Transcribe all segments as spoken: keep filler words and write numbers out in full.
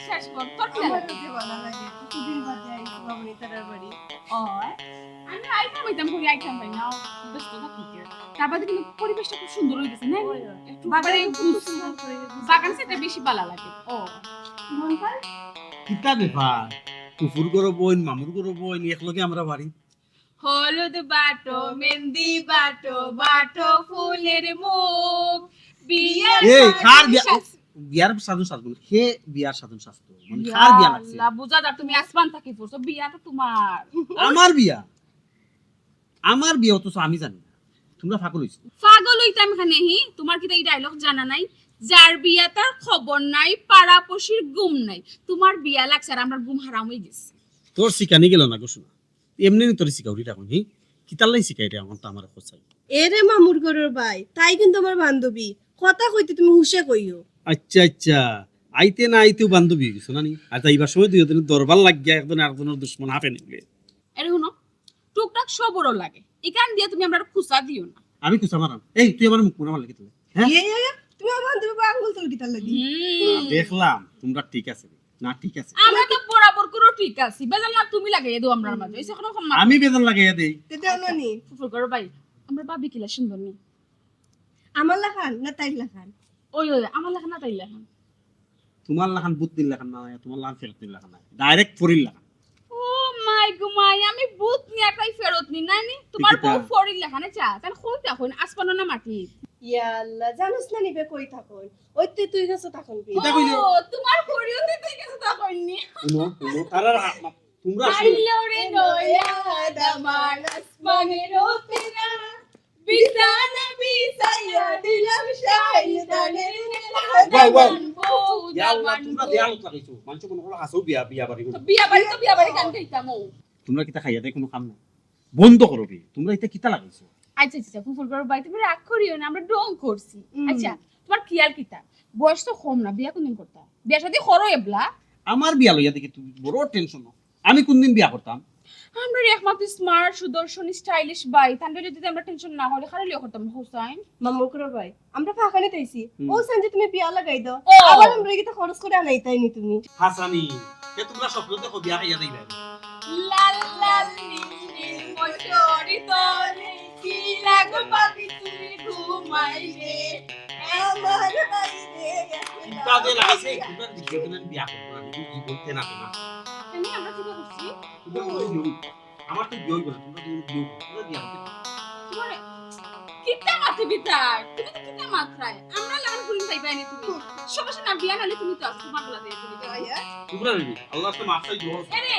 শেষ কর, তোর কিলা লাগে? আমারও যে ভালা লাগে, কতদিন বাদে আইছি মামনি তারার বাড়ি। ও, আমি আইতাম আইতাম করি আইতাম পারি না, ব্যস্ত থাকি। তার বাদে কিন্তু পরিবেশটা খুব সুন্দর অই গেছে, না? ওই, ওই। একটু বাগানে বাগান একটু খুব সুন্দর করে গেছে। বাগান সেটা বেশি ভালা লাগে। ও, মন খান? কিতা ব্যাপার? ফুফুর ঘরো বইন, মামুর ঘরো বইন, একলগে আমরা বাড়ি। হলুদ বাটো, মেহেন্দি বাটো, বাটো ফুলের মুখ। বিয়ার এই, সাজে কার বিয়া? সাজ- বিয়ার সাজুন সাজবো না। হে বিয়ার সাজুন সাজতো? মানে, কার বিয়া লাগছে? আল্লাহ, বুঝা যার তুমি আসমান থাকি পড়ছো, বিয়া তো তোমার। আমার বিয়া? আমার বিয়া অথচ আমি জানি না। তোমরা পাগল অইছো। পাগল অইতাম কেনে হি? তোমার কিতা ই ডায়লগ জানা নাই? যার বিয়া তার খবর নাই, পাড়াপড়শির ঘুম নাই। তোমার বিয়া লাগছে আর আমরার ঘুম হারাম অই গেছে। তোর শিখানি গেল না গো সোনা। এমনি নি তোর শিখাউরি রাখুন, হি? কিতার লাগি শিখাই রে আমার তো আমার খোঁচাই। এরে মামুর ঘরর বাই, তাই কিন্তু আমার বান্ধবী। কথা কইতে তুমি হুশে কইও। আচ্ছা, আচ্ছা। আইতে না আইতেও বান্ধবী অই গেছো না নি? আর যাইবার সময় দুইজনে দরবার লাগিয়া একজন আরেকজনর দুশমন হাফে নিলে। আরে হুনো, টুকটাক সবরও লাগে, ইখান দিয়া তুমি আমরারে খুঁচা দিও না। আমি খুঁচা মারাম? এই, তুই আমার মুখ মনে মারলে কিতা? হ্যাঁ? ইয়ে, ইয়ে, ইয়ে, তুমি আমার বান্ধবী বাই আঙ্গুল তুলে কিতার লাগি? হুম। দেখলাম তোমরা ঠিক আছে। না, ঠিক আছে। আমরা তো বরাবর করে ঠিক আছি, বেজাল না তুমি লাগাইয়া দেও আমরার মাঝে। এই যে কোনো মাত- আমি বেজাল লাগাইয়া দেই। তে দেও না নি? ফুফুর ঘরর বাই, আমরার ভাবি কিলা সুন্দর নি? আমার লাখান না তাইর লাখান? ওই, ওই, আমার লাখান না তাইর লাখান? তোমার লাখান বুদ্ধির লাখান না, তোমার লাখান ফেরত নির লাখান না, ডাইরেক্ট ফরির লাখান। ও মাই গো মাই, আমি বুদ্ধি নিয়া তাই ফেরত নি, না নি? তোমার কিতা? বউ ফরির লাখান। আচ্ছা, তাহলে কইতা কইন, আসমানো না মাটি? ইয়া আল্লাহ, জানোস না নি বে কই থাকইন? ওই তুই, তুই গেছো তখন বি। কিতা কইলে? ও, তোমার ফরিও তো তুই গেছো তখন নি। শুনো, শুনো, তারার হাত মা-, তোমরা আসলে আইলো রে নয়া দামান আসমানের তেরা, বিছানা বিছাইয়া দিলাম শাইতানের ওয়াও, ওয়াও। বউ ইয়া আল্লাহ, দামান তোমরা বউ। দেয়ালত লাগাইছো। মানুষ কোনো কোনো হাসাও বিয়া, বিয়া বাড়ি করো। তো বিয়া বাড়ি তো বিয়া বাড়ি গান গাইতাম ও। তোমরা কিতা খাইয়া দেয় কোনো কাম নাই। বন্ধ করো বে। তোমরা এটা কিতা লাগাইছো? আচ্ছা, আচ্ছা, ফুফুর ঘরর বাই, তুমি রাগ করিও না, আমরা ঢং করছি। হুম। আচ্ছা, তোমার খিয়াল কিতা? বয়স তো কম না, বিয়া কোনদিন করতা? বিয়া শাদি করো এবলা। আমার বিয়া লইয়া দেখি তুমি বড় টেনশন। আমি কোনদিন বিয়া করতাম? আমরার একমাত্র স্মার্ট, সুদর্শন, স্টাইলিশ বাই, তানরে যদি আমরা টেনশন না করি, খালি লিয়া করতাম হুসাইন। মামুর ঘরর বাই, আমরা ফাঁকানি তাইছি। হুম। ও সানজে তুমি বিয়া লাগাই দাও। ও। আবার আমরা কিতা খরচ করে আনাইতাই নি তুমি? হাসানি, এ তোমরা স্বপ্ন দেখো বিয়া খাইয়া দেই ভাই। লাল লাল নীল নীল মশারি তলে কি লাগো ভাবি তুমি ঘুমাইলে। আমার বাইরে ইটা যে লাগাইছে, তোমরা দিকে দিকে বিয়া করবো না, আমি কি বলতে না তোমার। আমি আমরা কি করছি? তোমরা বলে দিও। আমার তো বিয়ে হইব না, তোমরা তো বিয়ে হইব, তোমরা বিয়ে করতে পারো। তোমার কিতা মাতে বিতার? তুমি তো কিতা মাতরায়? আমরা লাগান করিম পাইবাই নি তুমি। সমস্যা না, বিয়া নালে তুমি তো আসো, তোমার বলা দিয়ে তুমি তো আইয়া। তোমরা নেবি, আল্লাহ তো মাফ চাই দোয়া। এরে,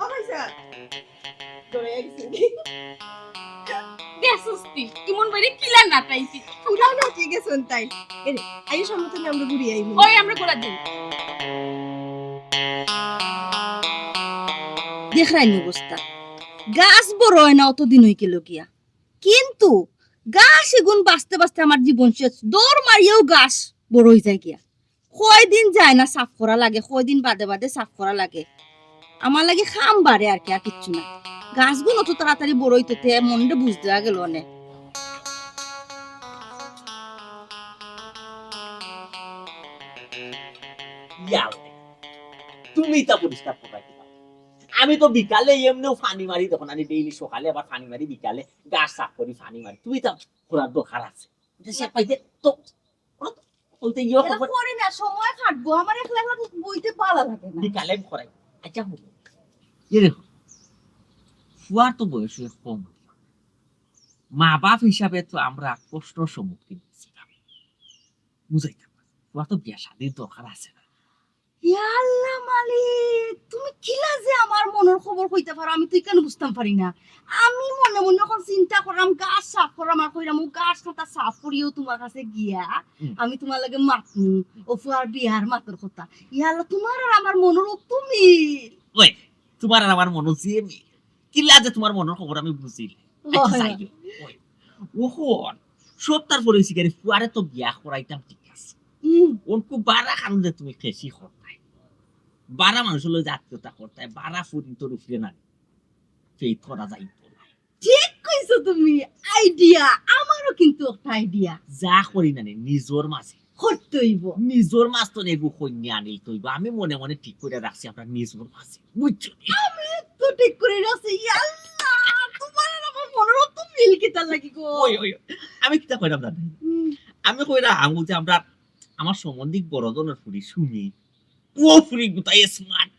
ও ভাই স্যার, ধরে গেছে। দেখছস তুই, ইমন বাইরে কিলা না পাইছি। পুরা না ঠিক আছে তাই। এরে, আইও সামনে তো আমরা ঘুরি আইবো। ওই আমরা গোলা দিই। দেখরাইন অবস্থা, গাছ বড় অয় না অতদিন অই গেল গিয়া, কিন্তু গাছ এগুন বাঁচতে বাঁচতে আমার জীবন শেষ। দৌড় মারিয়াও গাছ বড় অই যায় গিয়া। কয়দিন যায় না সাফ করা লাগে, কয়দিন বাদে বাদে সাফ করা লাগে। আমার লাগি কাম বাড়ে আর কি, আর কিচ্ছু না। গাছগুন অত তাড়াতাড়ি বড় অইতো তে মনরে বুঝ দেওয়া গেল অনে। ইয়াও, তুমি তা পরিষ্কার করবা কি? আমি তো বিকালে এমনেও পানি মারি, দেখো না, আমি ডেইলি সকালে আবার পানি মারি, বিকালে গাছ সাফ করি, পানি মারি। তুমি তা করার দরকার আছে। এটা সে পাইতে তো, ওরা তো বলতে ইয়ে এটা খবর। পরে না, সময় কাটবো। আমার একলা একলা বইতে ভালো লাগে না। বিকালে আমি করাই। আচ্ছা, হুনো। এ দেখো, ফুয়ার তো বয়স অয় কম। মা বাপ হিসাবে তো আমরা কষ্টর সম্মুখীন হচ্ছিলাম। বুঝাইতাম না। ফুয়ার তো বিয়া শাদির দরকার আছে না। ইয়া আল্লাহ মালিক, তুমি কিলা যে আমার মনর খবর কইতা পারো, আমি তো ইখান বুঝতাম পারি না। আমি মনে মনে অখন চিন্তা কররাম, গাছ সাফ কররাম, আর কইরাম, ও গাছ কাটা সাফ করিও তোমার কাছে গিয়া, হুম। আমি তোমার লগে মাতমু, ও ফুয়ার বিয়ার মাতর কথা। ইয়া আল্লাহ, তোমার আর আমার মনর অত মিল। ওই, তোমার আর আমার মনর যে মিল। কিলা যে তোমার মনর খবর আমি বুঝিলে। আচ্ছা, হয়। যাই হোক, ওই, অখন সপ্তাহ পরে শিকারি ফুয়ারে তো বিয়া করাইতাম, ঠিক আছে। হুম। অনকু বারা কারণ যে তুমি খেশি করতায়, বারা মানুষর লগে আত্মীয়তা করতায়, বারা ফুরি তো রুফলে না, ফেইত করা যাইতো না। ঠিক কইছো তুমি, আইডিয়া, আমারও কিন্তু একটা আইডিয়া। যা করি না নি, নিজর মাঝে করতে অইবো। নিজর মাঝ তো নেগু কইন্যা আনিল তো অইবো। আমি মনে মনে ঠিক করি রাখছি আমরা নিজর মাঝে, বুঝছো নি? তো ঠিক করি রাখছি। ইয়াল্লা, তুমার আর আমার মনর তো মিল কিতা লাগি গো। ওই ওই ওই, আমি কিতা কইরাম জানো? হুম, আমি কইরাম যে আমরা আমার সম্বন্ধিক বড় জনর ফুরি সুমি, ও ফুরি গুতা স্মার্ট,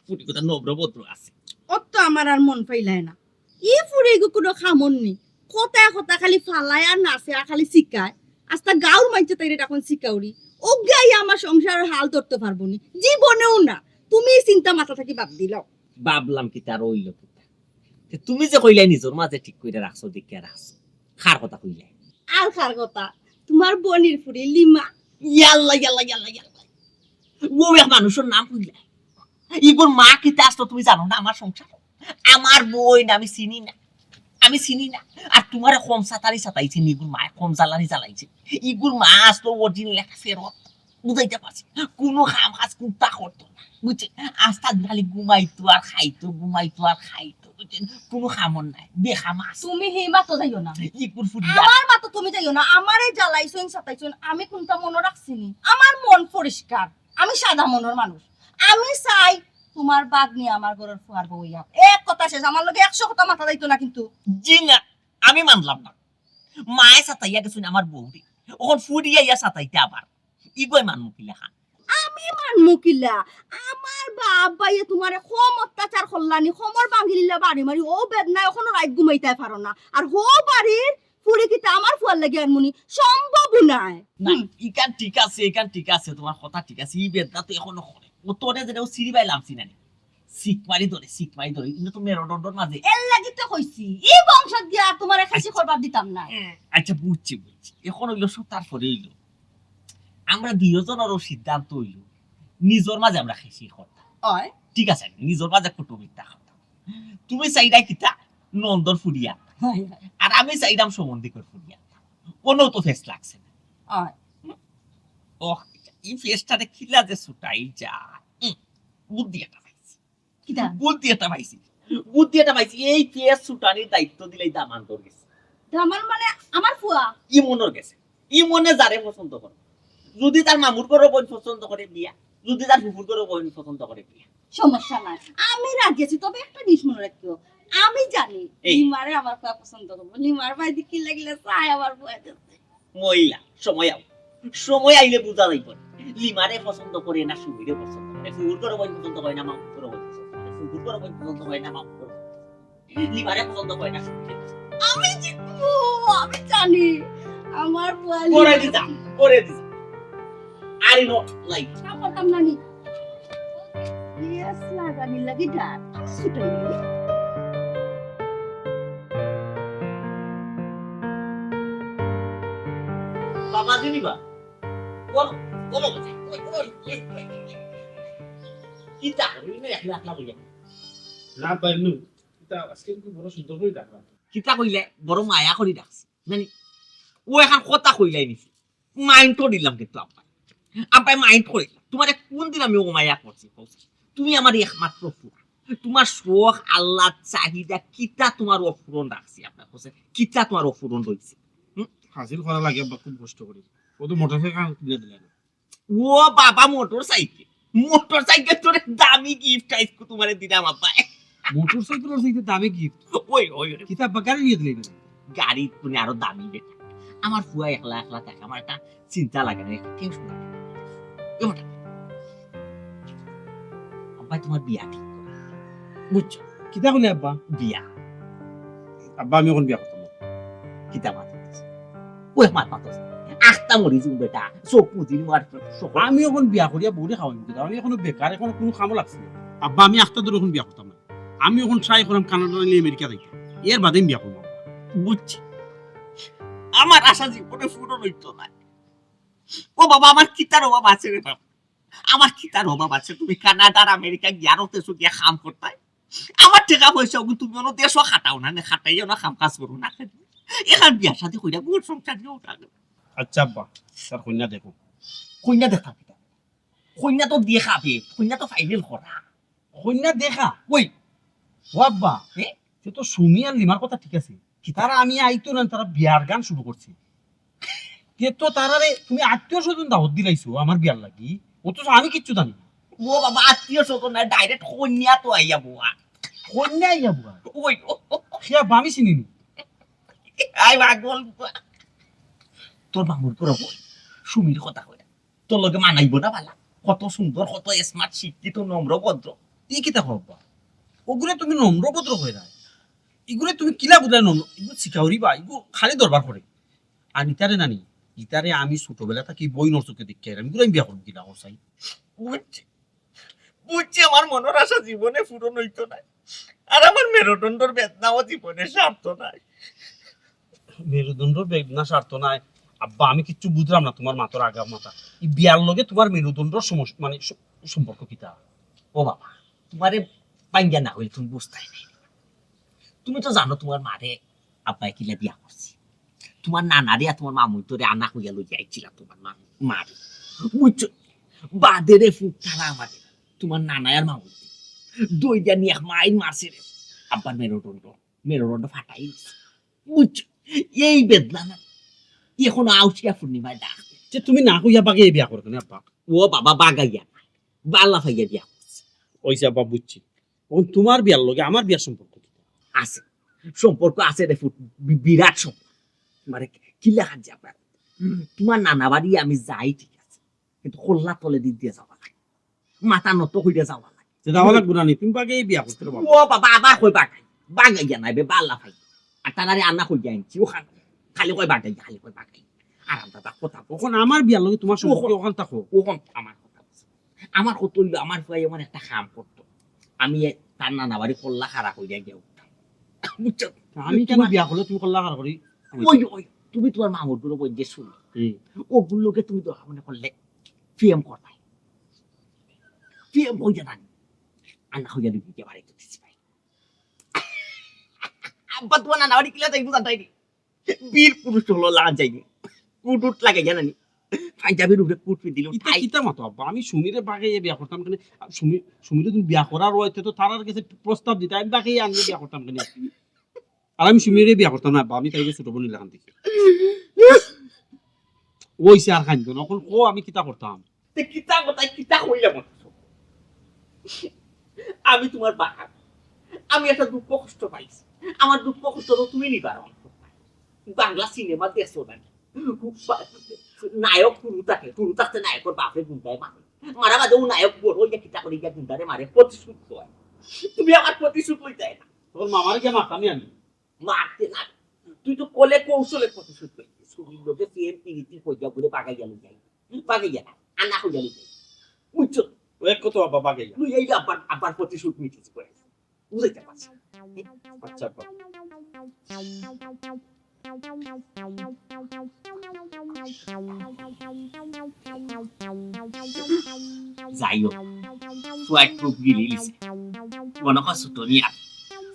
ফুরি গুতা নম্র ভদ্র আছে। অত আমার আর মন পাইলায় না। ই ফুরি গো কুনু কামর নি। কথা কথা খালি ফালায় আর নাচে আর খালি শিখায়। আস্তা গাঁওর মানষে তাইরে এখন শিখাউরি। অগুয়ে আমার সংসারর হাল ধরতে পারবো নি। জীবনেও না। তুমি চিন্তা মাথা থাকি বাদ দিলাও। ভাবলাম কিতা আর অইলো কিতা। তে তুমি যে কইলায় নিজর মাঝে ঠিক করি রাখছো, দেখিয়া রাখছো। কার কথা কইলায়? আর কার কথা? তুমার বইনর ফুরি লিমা। ইয়াল্লা ইয়াল্লা ইয়াল্লা ইয়াল্লা। ও এক মানুষর নাম কইলায়। ইগুর মা কিতা আস্তা তুমি জানো না আমার সংসার? আমার বইন আমি চিনি না, আমি চিনি না। আর তুমারে কম সাতারি সাতাইছে নি, ইগুর মায় কম জ্বালানি জ্বালাইছে। ইগুর মা আস্তা অরিজিনাল একটা ফেরত, বুঝাইতে পারছি। কুনু কাম কাজ কুন্তা করতো না, বুঝছে? আস্তা দিন খালি ঘুমাইতো আর খাইতো, ঘুমাইতো আর খাইতো, বুঝছে? কুনু কামর নাই, বেকাম আছে। তুমি হি মাতো যাইও না। ইগুর ফুরি। আমার মাতো তুমি যাইও না। আমারে জ্বালাইছইন সাতাইছইন, আমি কুন্তা মনো রাখছি নি। আমার মন পরিষ্কার, আমি সাদা মনর মানুষ। আমি চাই তুমার ভাগ্নি আমার ঘরর ফুয়ার বউ অইয়া। এক কথা শেষ, আমার লগে একশো কথা মাতা যাইতো না কিন্তু। জি না, আমি মানলাম না। মায়ে সাতাইয়া গেছইন আমার বউরে, অখন ফুরি আইয়া সাতাইতা আবার। ইগুয়ে মানমু কিলা খান? আমি মানমু কিলা? আমার বাপ ভাইয়ে তুমারে কম অত্যাচার করলা নি, কমর ভাঙ্গিলিলা বাড়ি মারি, অউ বেদনায় অখনো রাইত ঘুমাইতায় পারো না। আর হউ বাড়ির ফুরি কিতা আমার ফুয়ার লাগি আনমু নি? সম্ভব নায়। না, ইখান ঠিক আছে, ইখান ঠিক আছে, তুমার কথা ঠিক আছে, ই বেদনা তো অখনো করে। ও তোরে যেটা ও সিঁড়ি বাই লামছি না নি? সিক মারি ধরে, সিক মারি ধরে, কিন্তু তো মেরুদণ্ডর মাঝে। এর লাগি তো কইছি, ই বংশ দিয়া তুমারে খাসি করবার দিতাম না। আচ্ছা, বুঝছি, বুঝছি। অখন অইলো সব তারপরে অইলো। আমরা দুইজনরও সিদ্ধান্ত অইলো, নিজর মাঝে আমরা খাসি করতাম। অয়। ঠিক আছে, নিজর মাঝে কুটুমিতা করতাম। তুমি চাইরায় কিতা? নন্দর ফুরিয়া। অয়, অয়। আর আমি চাইরাম সম্বন্ধিকর ফুরিয়া। কোনো তো ফেস লাগছে না। অয়। ওহ, ই ফেসটারে কিলা যে ছুটাই যা। হুম, বুদ্ধি একটা পাইছি। কিতা? বুদ্ধি একটা পাইছি। বুদ্ধি একটা পাইছি। এই ফেস ছুটানির দায়িত্ব দিলাই দামান্দর গেছে। দামান মানে আমার ফুয়া। ইমনর গেছে। ইমনে যারে পছন্দ করে। যদি তার মামুর ঘরর বইন পছন্দ করে বিয়া, যদি তার ফুফুর ঘরর বইন পছন্দ করে বিয়া। সমস্যা নাই, আমি রাজি আছি। তবে একটা জিনিস মনো রাখিও, আমি জানি এই। লিমারে আমার ফুয়া পছন্দ করবো। লিমার ভাই দেখি লাগিলে চাই আমার ফুয়া গেছে। মহিলা, সময় আও। সময় আইলে বুঝা যাইব। লিমারে পছন্দ করে না সুমিরে পছন্দ করে, ফুফুর ঘরর বইন পছন্দ করে না মামুর ঘরর বইন পছন্দ করে, ফুফুর ঘরর বইন পছন্দ করে না মামুর ঘরর বইন। লিমারে পছন্দ করে না সুমিরে পছন্দ করে। আমি জিতবো, আমি জানি। আমার ফুয়া করে লিমা- দিতা, করে দিতা। আরে নো, লাইট। না করতাম না নি। ইয়েস লাগানি লাগি ডাক। আমি ছুটাই নি। বাবা দিনিবা। বলো, বলো, বলো। কিতা করি না একলা একলা বইয়া? না পাইলু, এটা আজকে একটু বড় সুন্দর করে ডাকলাম। কিতা কইলে? বড় মায়া করি ডাকছি। জানি, ও অখন কথা কইলাই নিছি। মাইন্ড করিলাম কিন্তু আব্বাই। আব্বাই মাইন্ড করিলাম। তুমারে কোন দিন আমি অমায়া করছি, কও? তুমি আমার একমাত্র ফুয়া। তুমার শখ, আহ্লাদ, চাহিদা, কিতা তুমার অপূরণ রাখছি আব্বায় কও? কিতা তুমার অপূরণ রইছে? হাসিল করা লাগে আব্বা, খুব কষ্ট করি। ও তো মোটর সাইকেল কিনে দিলে না। ও বাবা, মোটর সাইকেল। মোটর সাইকেল তোরে দামি গিফট আইজকু তুমারে দিলাম আব্বায়। মোটর সাইকেল আর সাইকেল দামি গিফট। ওই, ওই, ওই। কিতা আব্বা গাড়ি নিয়ে দিলে না? গাড়ি কোনে আরো দামি বেটা। আমার ফুয়া একলা একলা থাকে, আমার একটা চিন্তা লাগে না, একটা টেনশন লাগে না। এ বেটা, আব্বায় তুমার বিয়া ঠিক করে। বুঝছো? কিতা কোনে আব্বা? বিয়া। আব্বা আমি অখন বিয়া করতাম না। কিতা মাত? ওই মাত মাত। আখতা মরি যাইমু বেটা। চোখ মুজিল মার। আমি অখন বিয়া করিয়া বউরে খাওয়াইমু কিতা? আমি অখনো বেকার, অখনো কুনু কামো লাগছি না। আব্বা আমি আখতা ধরে অখন বিয়া করতাম না। আমি অখন ট্রাই করাম কানাডা নাইলে আমেরিকা যাইতে। এর বাদে আমি বিয়া করমু। বুঝছি। আমার আশা জীবনে পূরণ অইতো না। ও বাবা, আমার কিতার অভাব আছে রে বাবা? আমার কিতার অভাব আছে? তুমি কানাডার আমেরিকা গিয়া আরো দেশো গিয়া কাম করতায়। আমার টেকা পয়সা অগু তুমি অনো দেশো খাটাও না, নে খাটাইও না, কাম কাজ করো না। অখন বিয়া শাদি কইরা ঘর সংসার দিও না। আচ্ছা আব্বা, তার কইন্যা দেখো। কইন্যা দেখা কিতা? কইন্যা তো দেখা বে, কইন্যা তো ফাইনাল করা। কইন্যা দেখা? কই? ও আব্বা, এ? সে তো সুমি আর লিমার কথা ঠিক আছে। তারা আমি আইতো না, তারা বিয়ার গান শুরু করছে। কে তো তারারে তুমি আত্মীয় স্বজন দাওয়াত দিলাইছো আমার বিয়ার লাগি, অথচ আমি কিচ্ছু জানি না। ও বাবা, আত্মীয় স্বজন না, ডাইরেক্ট কইন্যা তো আইয়া বওয়া। কইন্যা আইয়া বওয়া? ওই, ও, ও, ও। সে আব্বা আমি চিনি নি। আই পাগল। তোর মামুর ঘরর বইন সুমির কথা কইরা। তোর লগে মানাইবো না বালা? কত সুন্দর, কত স্মার্ট, শিক্ষিত, নম্র, ভদ্র। ই কিতা কও আব্বা? ওগুরে তুমি নম্র ভদ্র কইরায়। ইগুরে তুমি কিলা বুঝায় নম্র? ইগু শিকাউরি বা, ইগু খালি দরবার করে। আর ইতারে নানি, ইতারে আমি ছোটবেলা থাকি বইনর চোখে দেখিয়া আইরাম। ইগুরে আমি বিয়া করমু কিলা, কও চাই? বুঝছি, বুঝছি, আমার মনর আশা জীবনে পূরণ অইতো নায়। আর আমার মেরুদণ্ডর বেদনাও জীবনে সারতো নায়। মেরুদণ্ডর বেদনা সারতো নায়? আব্বা, আমি কিচ্ছু বুঝলাম না তুমার মাতর আগা মাথা। ই বিয়ার লগে তুমার মেরুদণ্ডর সমস-, মানে স-, সম্পর্ক কিতা? ও বাবা, তুমারে বাইঙ্গা না কইলে তুমি বুঝতায় নায়। তুমি তো জানো তুমার মারে আব্বায় কিলা বিয়া করছে। তুমার নানারে আর তুমার মামুইতরে আনা কইয়া লইয়া আইছিলা তুমার মা-, মারে। বুঝছো? বাদে রে ফুত তারা আমারে। তুমার নানায় আর মামুইতে দইরা নিয়া এক মাইর মারছে রে। আব্বার মেরুদণ্ড, মেরুদণ্ড ফাটাই দিছে। বুঝছো? এই বেদনা না। এখন আউশিয়া পূর্ণিমায় ডাক। যে তুমি না কইয়া বাগাইয়া বিয়া করো কেনে আব্বা? ও বাবা, বাগাইয়া না। বালা পাইয়া বিয়া করছে। অইছে আব্বা, বুঝছি। এখন তুমার বিয়ার লগে আমার বিয়ার সম্পর্ক কি? আছে, সম্পর্ক আছে রে ফুত, বি-, বিরাট সম্পর্ক। মানে, কিলা খান যে আপনার, তুমার নানা বাড়ি আমি যাই, ঠিক আছে, কিন্তু কল্লা তলে দি দিয়া যাওয়া লাগে, মাথা নত কইরা যাওয়া লাগে। যে যাওয়া লাগবো না নি, তুমি বাগাইয়া বিয়া করতে পারো। ও বাবা, আবার কই বাগাই, বাগাইয়া নাই বে, বালা পাই। আর তারারে আনা কইয়া আনছি, ওখান খালি কই বাগাই, খালি কই বাগাই। আর আমরা তা কথা কও। এখন আমার বিয়ার লগে তুমার সম্পর্ক ওখান থাকো। ওখান আমার কথা বলছে। আমার কথা অইলো, আমার ফুয়ায় এমন একটা কাম করতো, আমি এ-, তার নানা বাড়ি কল্লা খাড়া কইরা গিয়া উঠতাম। বুঝছো? আমি কেনে তুমার বিয়া করলে তুমি কল্লা খাড়া করি? ওই, ওই, তুমি তুমার মামুর ঘরর বইন যে সুমি, হুম। ওগুর লগে তুমি তো মনে করলে প্রেম করতায়। প্রেম কইরা নানি। আনা কইয়া দিবি কে বাড়িত দিছি ভাই। আব্বা, তুমার নানা বাড়ি কিলা যাইমু জানতায় নি? বীর পুরুষ অকলর লাখান যাইমু। কুট উট লাগাইয়া নানি। পাঞ্জাবির উপরে কুট পিন্দিলো। ইতা কিতা মাতো আব্বা? আমি সুমিরে বাগাইয়া বিয়া করতাম কেনে? আর সুমি, সুমিরে তুমি বিয়া করার অইতে তো তারার গেছে প্রস্তাব দিতায়, আমি বাগাইয়া আনিয়া বিয়া করতাম কেনে? আর আমি সুমিরে বিয়া করতাম না আব্বা, আমি তাইরে ছোট বইনর লাখান দেখি। অইছে আর কাইন্দো না, অখন কও আমি কিতা করতাম? তে কিতা কথা, কিতা কইলাম অথচ? আমি তুমার বাবা, আমি একটা দুঃখ কষ্ট পাইছি, আমার দুঃখ কষ্ট তো তুমি নিবারণ করতায়। বাংলা সিনেমা দেখছো না নি? নায়ক হুরু থাকে, হুরু থাকতে নায়কর বাপরে গুন্ডায় মারে, মারা বাদে ও নায়ক বড় অইয়া কিতা করে গিয়া গুন্ডারে মারে, প্রতিশোধ লয়। তুমি আমার প্রতিশোধ লইতায় না। তখন মামারে গিয়া মারতাম নি আমি। মারতে না, তুই তো কলে কৌশলে প্রতিশোধ লইতে। সুমির লগে প্রেম পিরিতি কইয়া ঘুরে বাগাইয়া লই যাই, বাগাইয়া না, আনা কইয়া লই যাই। বুঝছো? ও এক কথা বাবা বাগাইয়া। তুই এই আবার, আবার প্রতিশোধ নিতে করে। বুঝাইতে পারছি। আচ্ছা, বাবা। যাই হোক, ফুয়ায় খুব গিলি লিছে। মনে হয় ছোট মিয়া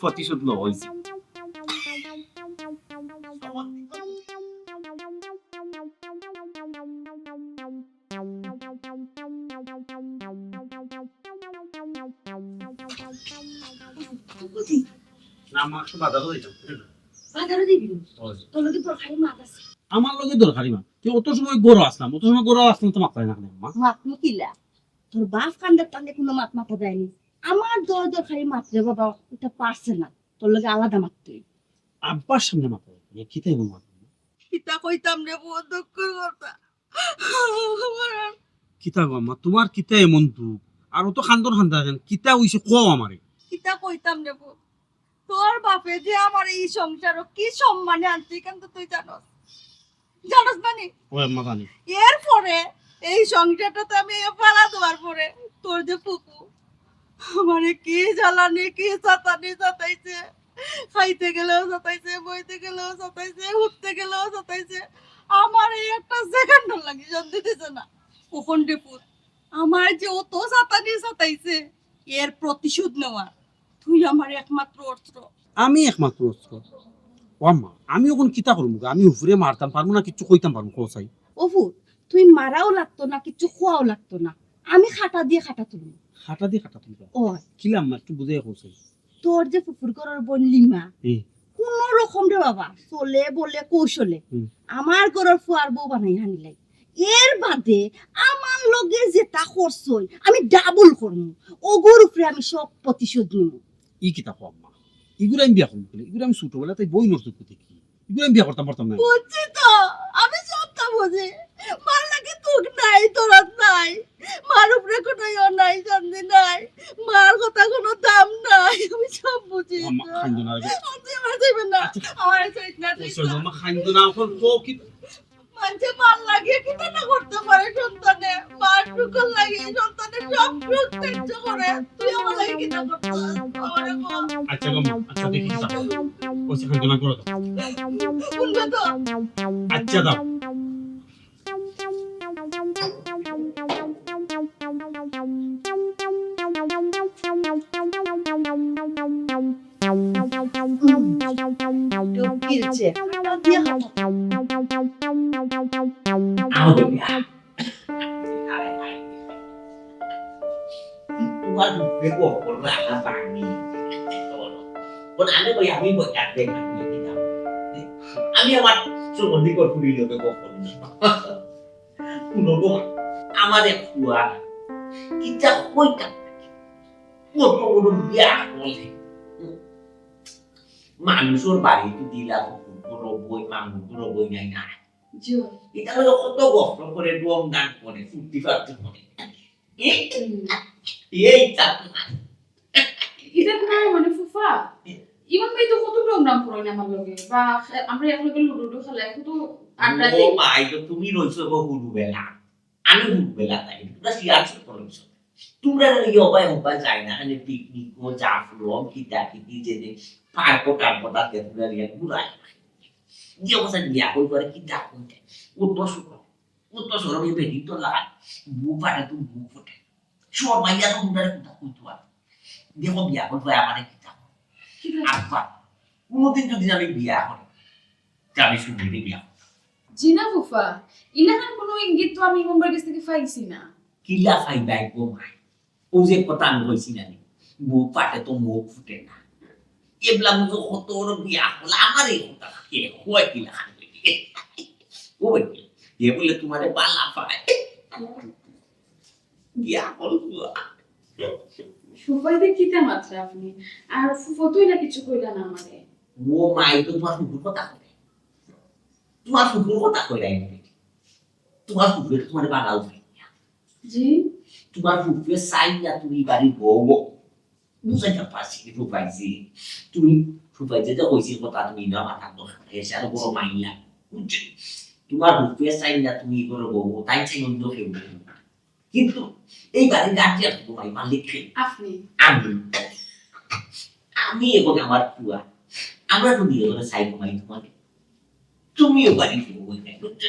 প্রতিশোধ লওয়া হইছে। না, মা, একটু বাজারো যাইতাম। বাজারো যাইবি? অয়। তোর লগে দরকারি মাত আছে। আমার লগে দরকারি মাত? তুই অত সময় ঘরো আসলাম, অত সময় ঘরো আসলাম তো মাতলায় না কেনে, মা? মাত মুকিলা। তোর বাপ কান্দার টানে কোনো মাত মাতা দেয়নি। আমার দর দরকারি মাত রে বাবা, ওটা পারছে না। তোর লগে আলাদা মাততে হইব। আব্বার সামনে মাততে হইব। এ কিতা এমন মাত? কিতা কইতাম রে বউ, দুঃখর কথা। কিতা গো আম্মা, তোমার কিতা এমন দুঃখ? আর অত কান্দন কান্দায় কেনে? কিতা অইছে কও আমারে। কিতা কইতাম রে বউ? তোর বাপে যে আমারে এই সংসারো কি সম্মানে আনছে, ইখান তো তুই জানোস। জানোস না নি? ও আম্মা, জানি। এরপরে এই সংসারটাতে আমি এ ফালা দেওয়ার পরে তোর যে ফুফু, আমারে কি জ্বালানি, কি সাতানি সাতাইছে। খাইতে গেলেও সাতাইছে, বইতে গেলেও সাতাইছে, উঠতে গেলেও সাতাইছে। আমারে একটা সেকেন্ডও লাগি শান্তি দিছে না। অখন রে পুত, আমারে যে অত সাতানি সাতাইছে, এর প্রতিশোধ নেওয়ার তুই আমার একমাত্র অস্ত্র। আমি একমাত্র অস্ত্র? ও আম্মা, আমি অখন কিতা করমু গো? আমি উপরে মারতাম পারমু না, কিচ্ছু কইতাম পারমু, কও চাই। ও ফুত, তুই মারাও লাগতো না, কিচ্ছু কওয়াও লাগতো না, আমি কাটা দিয়া কাটা তুলমু। কাটা দিয়া কাটা তুলবা? অয়। কিলা আম্মা, একটু বুঝাইয়া কও চাই। তোর যে ফুফুর ঘরর বইন লিমা, হুম। কোনো রকম রে বাবা, চলে বলে কৌশলে হুম। আমার ঘরর ফুয়ার বউ বানাই আনিলাই। এর বাদে আমার লগে যেটা করছই, আমি ডাবল করমু। ওগুর উপরে আমি সব প্রতিশোধ নিমু। ই কিতা কও আম্মা? ইগুরে আমি বিয়া করমু কেনে? ইগুরে আমি ছোটবেলা তাই বই নষ্ট করতে কি? ইগুরে আমি বিয়া করতাম পারতাম না। বুঝছি তো, আমি সবটা বুঝি। মার লাগে তুক নাই, দরদ নাই। মার উপরে কোনো ইয়ে নাই, শান্তি নাই। মার কথা কোনো দাম নাই, আমি সব বুঝি আম্মা, তো। কাইন্দো না রে। আচ্ছা, আমার যাইবেন না। আচ্ছা। আমার যাইবেন না, ও, যাইবেন sorry, না। আম্মা, কাইন্দো না, এখন কও কি? মানষে মার লাগিয়া কিতা না করতে পারে সন্তানে, মার সুখর লাগি সন্তানের সব সুখ ত্যায্য করে। তুই আমার লাগি কিতা করতে পারস? আমারে বল। আচ্ছা গো মা, আচ্ছা দেখি কিতা। ও সেখানে জমা করে দাও। শুনবে তো? আচ্ছা দাও। তোমার মুখে গফ করলে আমার বাঙি। ওর আগে কই আমি বই কাটবে না, আমি দিতাম। আমি আমার সুগন্ধি কর পুরি লোকে গফ করলাম। শুনো গো, আমার এক ফুয়া, ইটা কইতাম। কত বড় বিয়া করলে। মানুষের বাড়িত দিলা বড় বই, মামু বড় বই নাই না। জি। ইটা হলো কত গফ করে, রং দান করে, ফুর্তি ফার্তি করে। এই, হুম। এই তা। ইটা না মানে ফুফা, ইমন ভাই তো কত রং দান করে না আমার লগে। বা খে-, আমরা এক লগে লুডো লুডো খেলাই, কত আড্ডা ও দেই। মা, এই তো তুমি রইছো গো হুরু বেলা। আমি হুরু বেলা তাই। তোমরা শিয়াল শুরু করো সব। তোমরা না ইয়ে হবায় হবায় যায় না, মানে পিকনিক ও যা ফুলম, কিতা কিতি যে যে পার্ক টার্ক তাতে তোমরা ইয়ে ঘুরায়। ইয়ে কথা দিয়া কই করে কিতা কইতে। ও তো শুনো। ও তো সরম ইয়ে বেরিয়ে তো লাগায়। বউ ফাটে তো বউ ফুটে। শর্মাইয়া তো তোমরা কোথা কইতো আর। দেখো বিয়া করবো আমারে কিতা। কিতা? আব্বা, কোনোদিন যদি আমি বিয়া করি, তে আমি শুনিনি বিয়া করতাম। জি না ফুফা, ইলাখান কোনো ইঙ্গিত তো আমি ইমন ভাইর গেছ থাকি পাইছি না। কিলা পাইবায় গো মাই? ও যে কথা আমি কইছি না নি, বউ ফাটে তো মুখ ফুটে না। এবলা বুঝো কত বড় বিয়া করলে আমার এই কথা কে কয় কিলাখান কইবে? ও ভাই, এ বলে তোমারে বালা পায়। বিয়া করবো। ফুফাইতে কিতা মাতরা আপনি? আর ফুফা তো ইলা কিছু কইলা না আমারে। ও মাই তো তোমার ফুফুর কথা কয়। তোমার ফুফুর কথা কইরা এই বেটি। তোমার ফুফুয়ে তোমারে বানাও ভাই। জি। তোমার ফুফুয়ে চাই না তুমি বাড়ির বউ। বুঝাইতাম পারছি নি ফুফাইজি? তুমি ফুফাইজি যে কইছি কথা তুমি না মাথার দোষ। এসে আরো বড় মাইয়া। বুঝছো? তোমার ফুফুয়ে চাই না তুমি করো বউ, তাই চাই অন্য কেউ। কিন্তু এই বাড়ির গার্জিয়ান তো ভাই মালিক কে? আপনি। আমি। আমি এবং আমার পুয়া, আমরা তো দুইজনে চাই কমাই তোমাকে। তুমিও বাড়ি ফিরবো ওই টাইম, বুঝছো?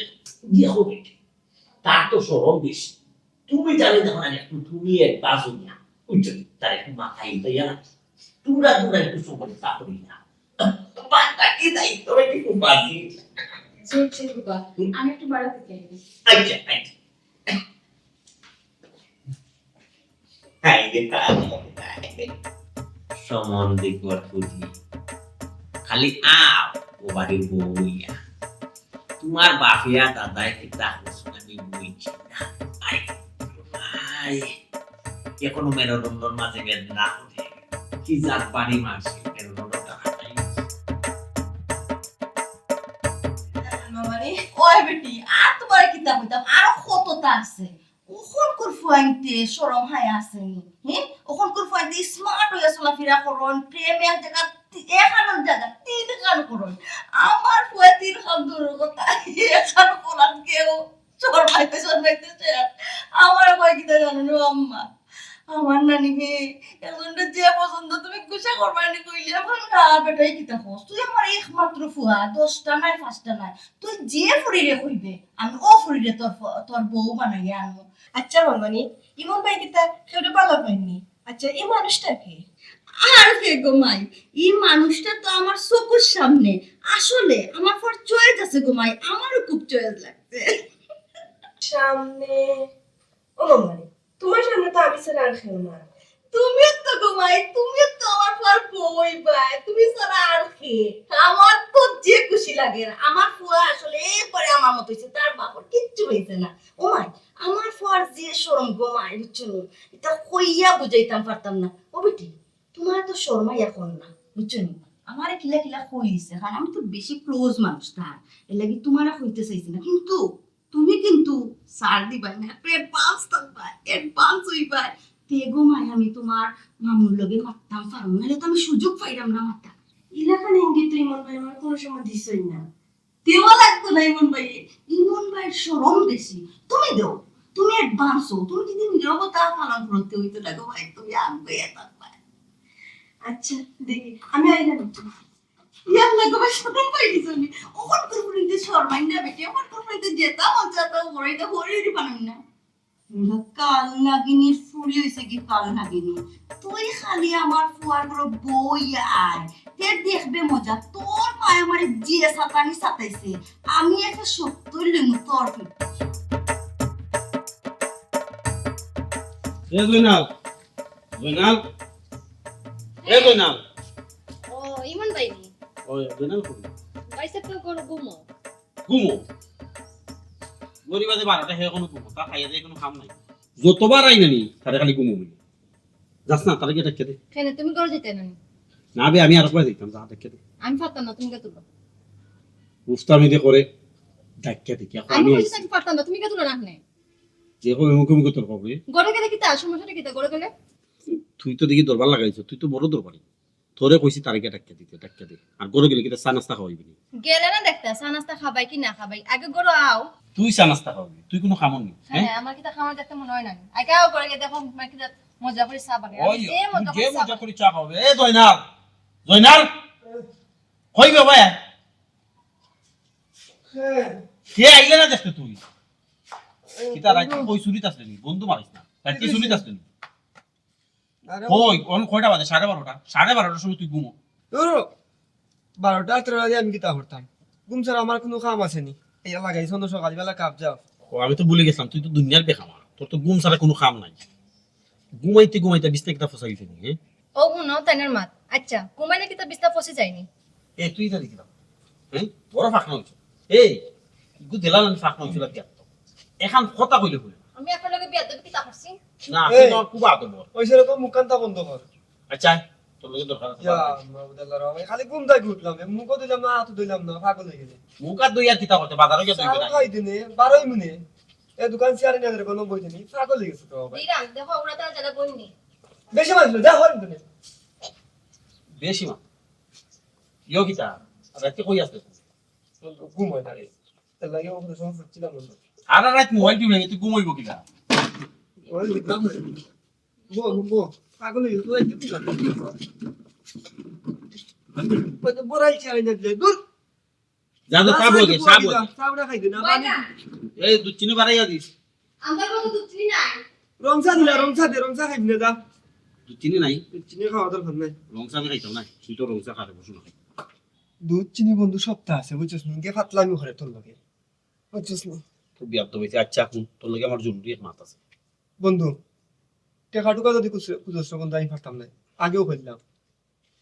বিয়ে হবে। তার তো শরম বেশি। তুমি জানো যখন আমি একটু তুমি এক বাজু না, বুঝছো? তার একটু মাথায় উঠাইয়া না। তোমরা, তোমরা একটু সময় তা করি না। বাদ বাকি দায়িত্ব একটু বাজি। জি, জি, বাবা। হুম? আমি একটু বাড়াতে চাই। আচ্ছা, আচ্ছা। হায় রে, হায় রে, হায় রে। সমন দেখবার খুঁজি। খালি আও, ও বাড়ির বউ হইয়া। তোমার বাফিয়া দাদায় কিতা করছে আমি বুঝছি না। আই, আই, এখনো মেরুদণ্ডর মাঝে বেদনা করে। কি জাত বাড়ি মারছে, মেরুদণ্ডটা হাতাই। মামারে, ওই বেটি, আর তোমার কিতা কইতাম, আরো কততা আছে। অখনকুর ফুয়াইন্তে শরম হায়া আছে নি? হে? অখনকুর ফুয়াইন্তে smart হইয়া চলাফিরা করইন, প্রেম এক জাগা তি-, এক আনর জাগা তিন খান করইন। আমার ফুয়া তিন খান দূরর কথা, এক খান করাত কেউ শরমাইতে শরমাইতে শেষ। আমার কয় কিতা জানো না আম্মা? আমার নানি হে, একজনরে যে পছন্দ তুমি গুসা করবায় নি কইলে, আমার না বেটাই কিতা কস? তুই আমার একমাত্র ফুয়া, দশটা নাই, পাঁচটা নাই। তুই যে ফুরিরে কইবে, আমি ও ফুরিরে তোর ফ-, তোর বউ বানাইয়া আনমু। আচ্ছা মামানি, ইমন ভাই কিতা কেউরে বালা পাইননি? আচ্ছা, এই মানুষটা কে? আর কে গো মাই, এই মানুষটা তো আমার চকুর সামনে। আসলে আমার ফর choice আছে গো মাই, আমারও খুব choice লাগছে। সামনে, ও মামানি, তোমার সামনে তো আমি ছাড়া আর কেউ না। তুমিও তো গো ভাই, তুমি তো আমার ফুয়ার বউ ভাই, তুমি ছাড়া আর কে? আমার তো যে খুশি লাগে না। আমার ফুয়া আসলে একবারে আমার মতো হইছে, তার বাপর কিচ্ছু হইছে না। ও মাই, আমার ফুয়ার যে শরম গো মাই, বুঝছো নি? এটা কইয়া বুঝাইতাম পারতাম না। ও বেটি, তোমার তো শরমাই এখন না, বুঝছো নি? আমারে কিলা কিলা কইছে, কারণ আমি তো বেশি ক্লোজ মানুষ তার, এর লাগি তোমারে কইতে চাইছি না, কিন্তু তুমি কিন্তু ছাড় দিবায় না, একটু অ্যাডভান্স থাকবায়, অ্যাডভান্স হইবায়। তে গো মাই, আমি তোমার মামুর লগে মাততাম পারমু, নাহলে তো আমি সুযোগ পাইরাম না মাতার। ইলাখান ইঙ্গিত তো ইমন ভাই আমার কোনো সময় দিছই না। দেওয়া লাগতো না ইমন ভাই, ইমন ভাইর শরম বেশি। তুমি দেও, তুমি অ্যাডভান্স হও, তুমি যদি নীরবতা পালন করতে হইতো না গো ভাই, তুমি আগে থাকবায়। আচ্ছা, দেখি, আমি আইলাম একটু। ইয়াল্লা গো ভাই, শরম পাই গেছি আমি। ওখান করে বলি যে শরমাই না বেটি, ওখান করে বলি যে যেতা মন চায় তা ওরে, এটা হরে হরে বানাই না। কাল নাগিনীর ফুরি হইছে কি কাল নাগিনী? তুই খালি আমার ফুয়ার ঘরো বই আয়, তে দেখবে মজা। তোর মায় আমারে যে সাতানি সাতাইছে, আমি একটা সত্তর লিমু তোর। এ জয়নাল, জয়নাল, এ জয়নাল। ও, ইমন ভাই নি? ও, জয়নাল কই? ভাই সাহেব তো ঘরো ঘুমো। ঘুমো? গরিব আছে বারোটা, হে কোনো ঘুমো, তা খাইয়া দেয় কোনো কাম নাই। যতবার আই নানি, তারে খালি ঘুমো বলি। যাস না, তারে গিয়া ডাকিয়া দে। কেনে, তুমি ঘরো যাইতায় নানি? না বে, আমি আরেকবার যাইতাম, যা ডাকিয়া দে। আমি পারতাম না, তুমি গিয়া তুলো। উফতা আমি দে করে ডাকিয়া দে, কি এখন আমি আমি কইছি আইছি। আমি পারতাম না, তুমি গিয়া তুলো না কেনে? যে কবে মুখে মুখে তর্ক করে। ঘরো গেলে কিতা, সমস্যাটা কিতা ঘরো গেলে? তুই তো দেখি দরবার লাগাইছ, তুই তো বড় দরবারি। তোরে কইছি তারে গিয়া ডাকিয়া দিতে, ডাকিয়া দে। আর ঘরো গেলে কিতা চা নাস্তা খাওয়াইবি নি? গেলে না দেখতে, চা নাস্তা খাবায় কি না খাবায়, আগে ঘরো আও। তুই চা নাস্তা খাওয়াইবি, তুই কোনো কামর নি, হ্যাঁ? হ্যাঁ, আমার কিতা কামর দেখতে মনে হয় না। আগে আও ঘরো গিয়া দেখো, আমার কিতা মজা করে চা বানায়। ওই, আমি যে মজা তুই যে করে চা মজা বানায়। করে চা খাওয়াবে। এ জয়নাল, জয়নাল, কই বে ভাই? কে আইলে না দেখতে তুই? কিতা রাইত কই চুরিত আসলে নি? বন্ধু মারিস না। রাইত কি চুরিত আসলে নি? আরে কই? অন কয়টা বাজে? সাড়ে বারোটা। সাড়ে বারোটার সময় তুই ঘুমো। ধুর, বারোটা আটটা বাজে আমি কিতা করতাম? ঘুম ছাড়া আমার কোনো কাম আছে নি। এই লাগাইছ না সকালবেলা কাপ যাও। ও, আমি তো ভুলে গেছিলাম, তুই তো দুনিয়ার বেকামা। তোর তো ঘুম ছাড়া কোনো কাম নাই। ঘুমাইতে ঘুমাইতে বিছনা কিতা ফসাই গেছে নি, হ্যাঁ? ও হুনো, তাইনার মাত। আচ্ছা, ঘুমাইলে কিতা বিছনা ফসি যায়নি? এ, তুই ইতা দেখিলাম। হ্যাঁ? বড় ফাঁকনা হইছে। এই, ইগু দিলাম আমি ফাঁকনা হইছিল বিয়াত। এখন কথা কইলে বলে। আমি আপনার লগে বিয়াত দেবে কিতা করছি? না, এই, তুই আমার খুব আদর বল। ওই সেরকম মুখখানটা বন্ধ কর। আচ্ছা, তোর লগে দরকার আছে, ইয়া, বাদ দে। মাহমুদ আল্লাহ রহমান, খালি ঘুম থাকি উঠলাম, এ মুখও দিলাম না, হাতও দিলাম না, পাগল হয়ে গেলে। মুখ আর দুই আর কিতা করতে, বাজারও গিয়ে দুই চা বেটা। খাই দিনে, বারোই মিনিট। এ দোকান চেয়ারে নিয়ে ধরে কোনো বই দিনি, পাগল হয়ে গেছে তো ভাই। দিলাম, দেখো, ওরা তো আর যারা বইনি। বেশি মানুষ, যা হর দিনে। বেশি মা। ইয়ো কিতা? রাতে কই আসলে? ঘুম হয় না রে। তার লাগে ওখানে সময় ফুটছিলাম বন্ধু। সারা রাত মোবাইল টিপে, তুই ঘুমাইব কিতা? ওই দেখলাম। বো, বো, পাগল হয়ে গেছে, ওই দেখলাম। ওই তো বড়াই চাই না দিলে, দূর। যা, যা, যা, চা বল, চা বল। চা উঠা খাই দে না, বয় পানি না। এই দুধ চিনি বাড়াইয়া দিস। আমার কত দুধ চিনি নাই। রং চা দিলা, রং চা দে, রং চা খাই না, যা। দুধ চিনি নাই? দুধ চিনি খাওয়া দরকার নাই। রং চা আমি খাইতাম না, তুই তো রং চা খারে বসু না। দুধ চিনি বন্ধু সপ্তাহ আছে, বুঝছস নি? কে ফাতলামি করে তোর লগে, বুঝছস নি? খুব বিয়াদ তো হইছে। আচ্ছা, এখন তোর লগে আমার জরুরি এক মাত আছে। বন্ধু, টেকা টুকা যদি খুজ-, খুজস বন্ধু, আমি পারতাম না, আগেও কইলাম।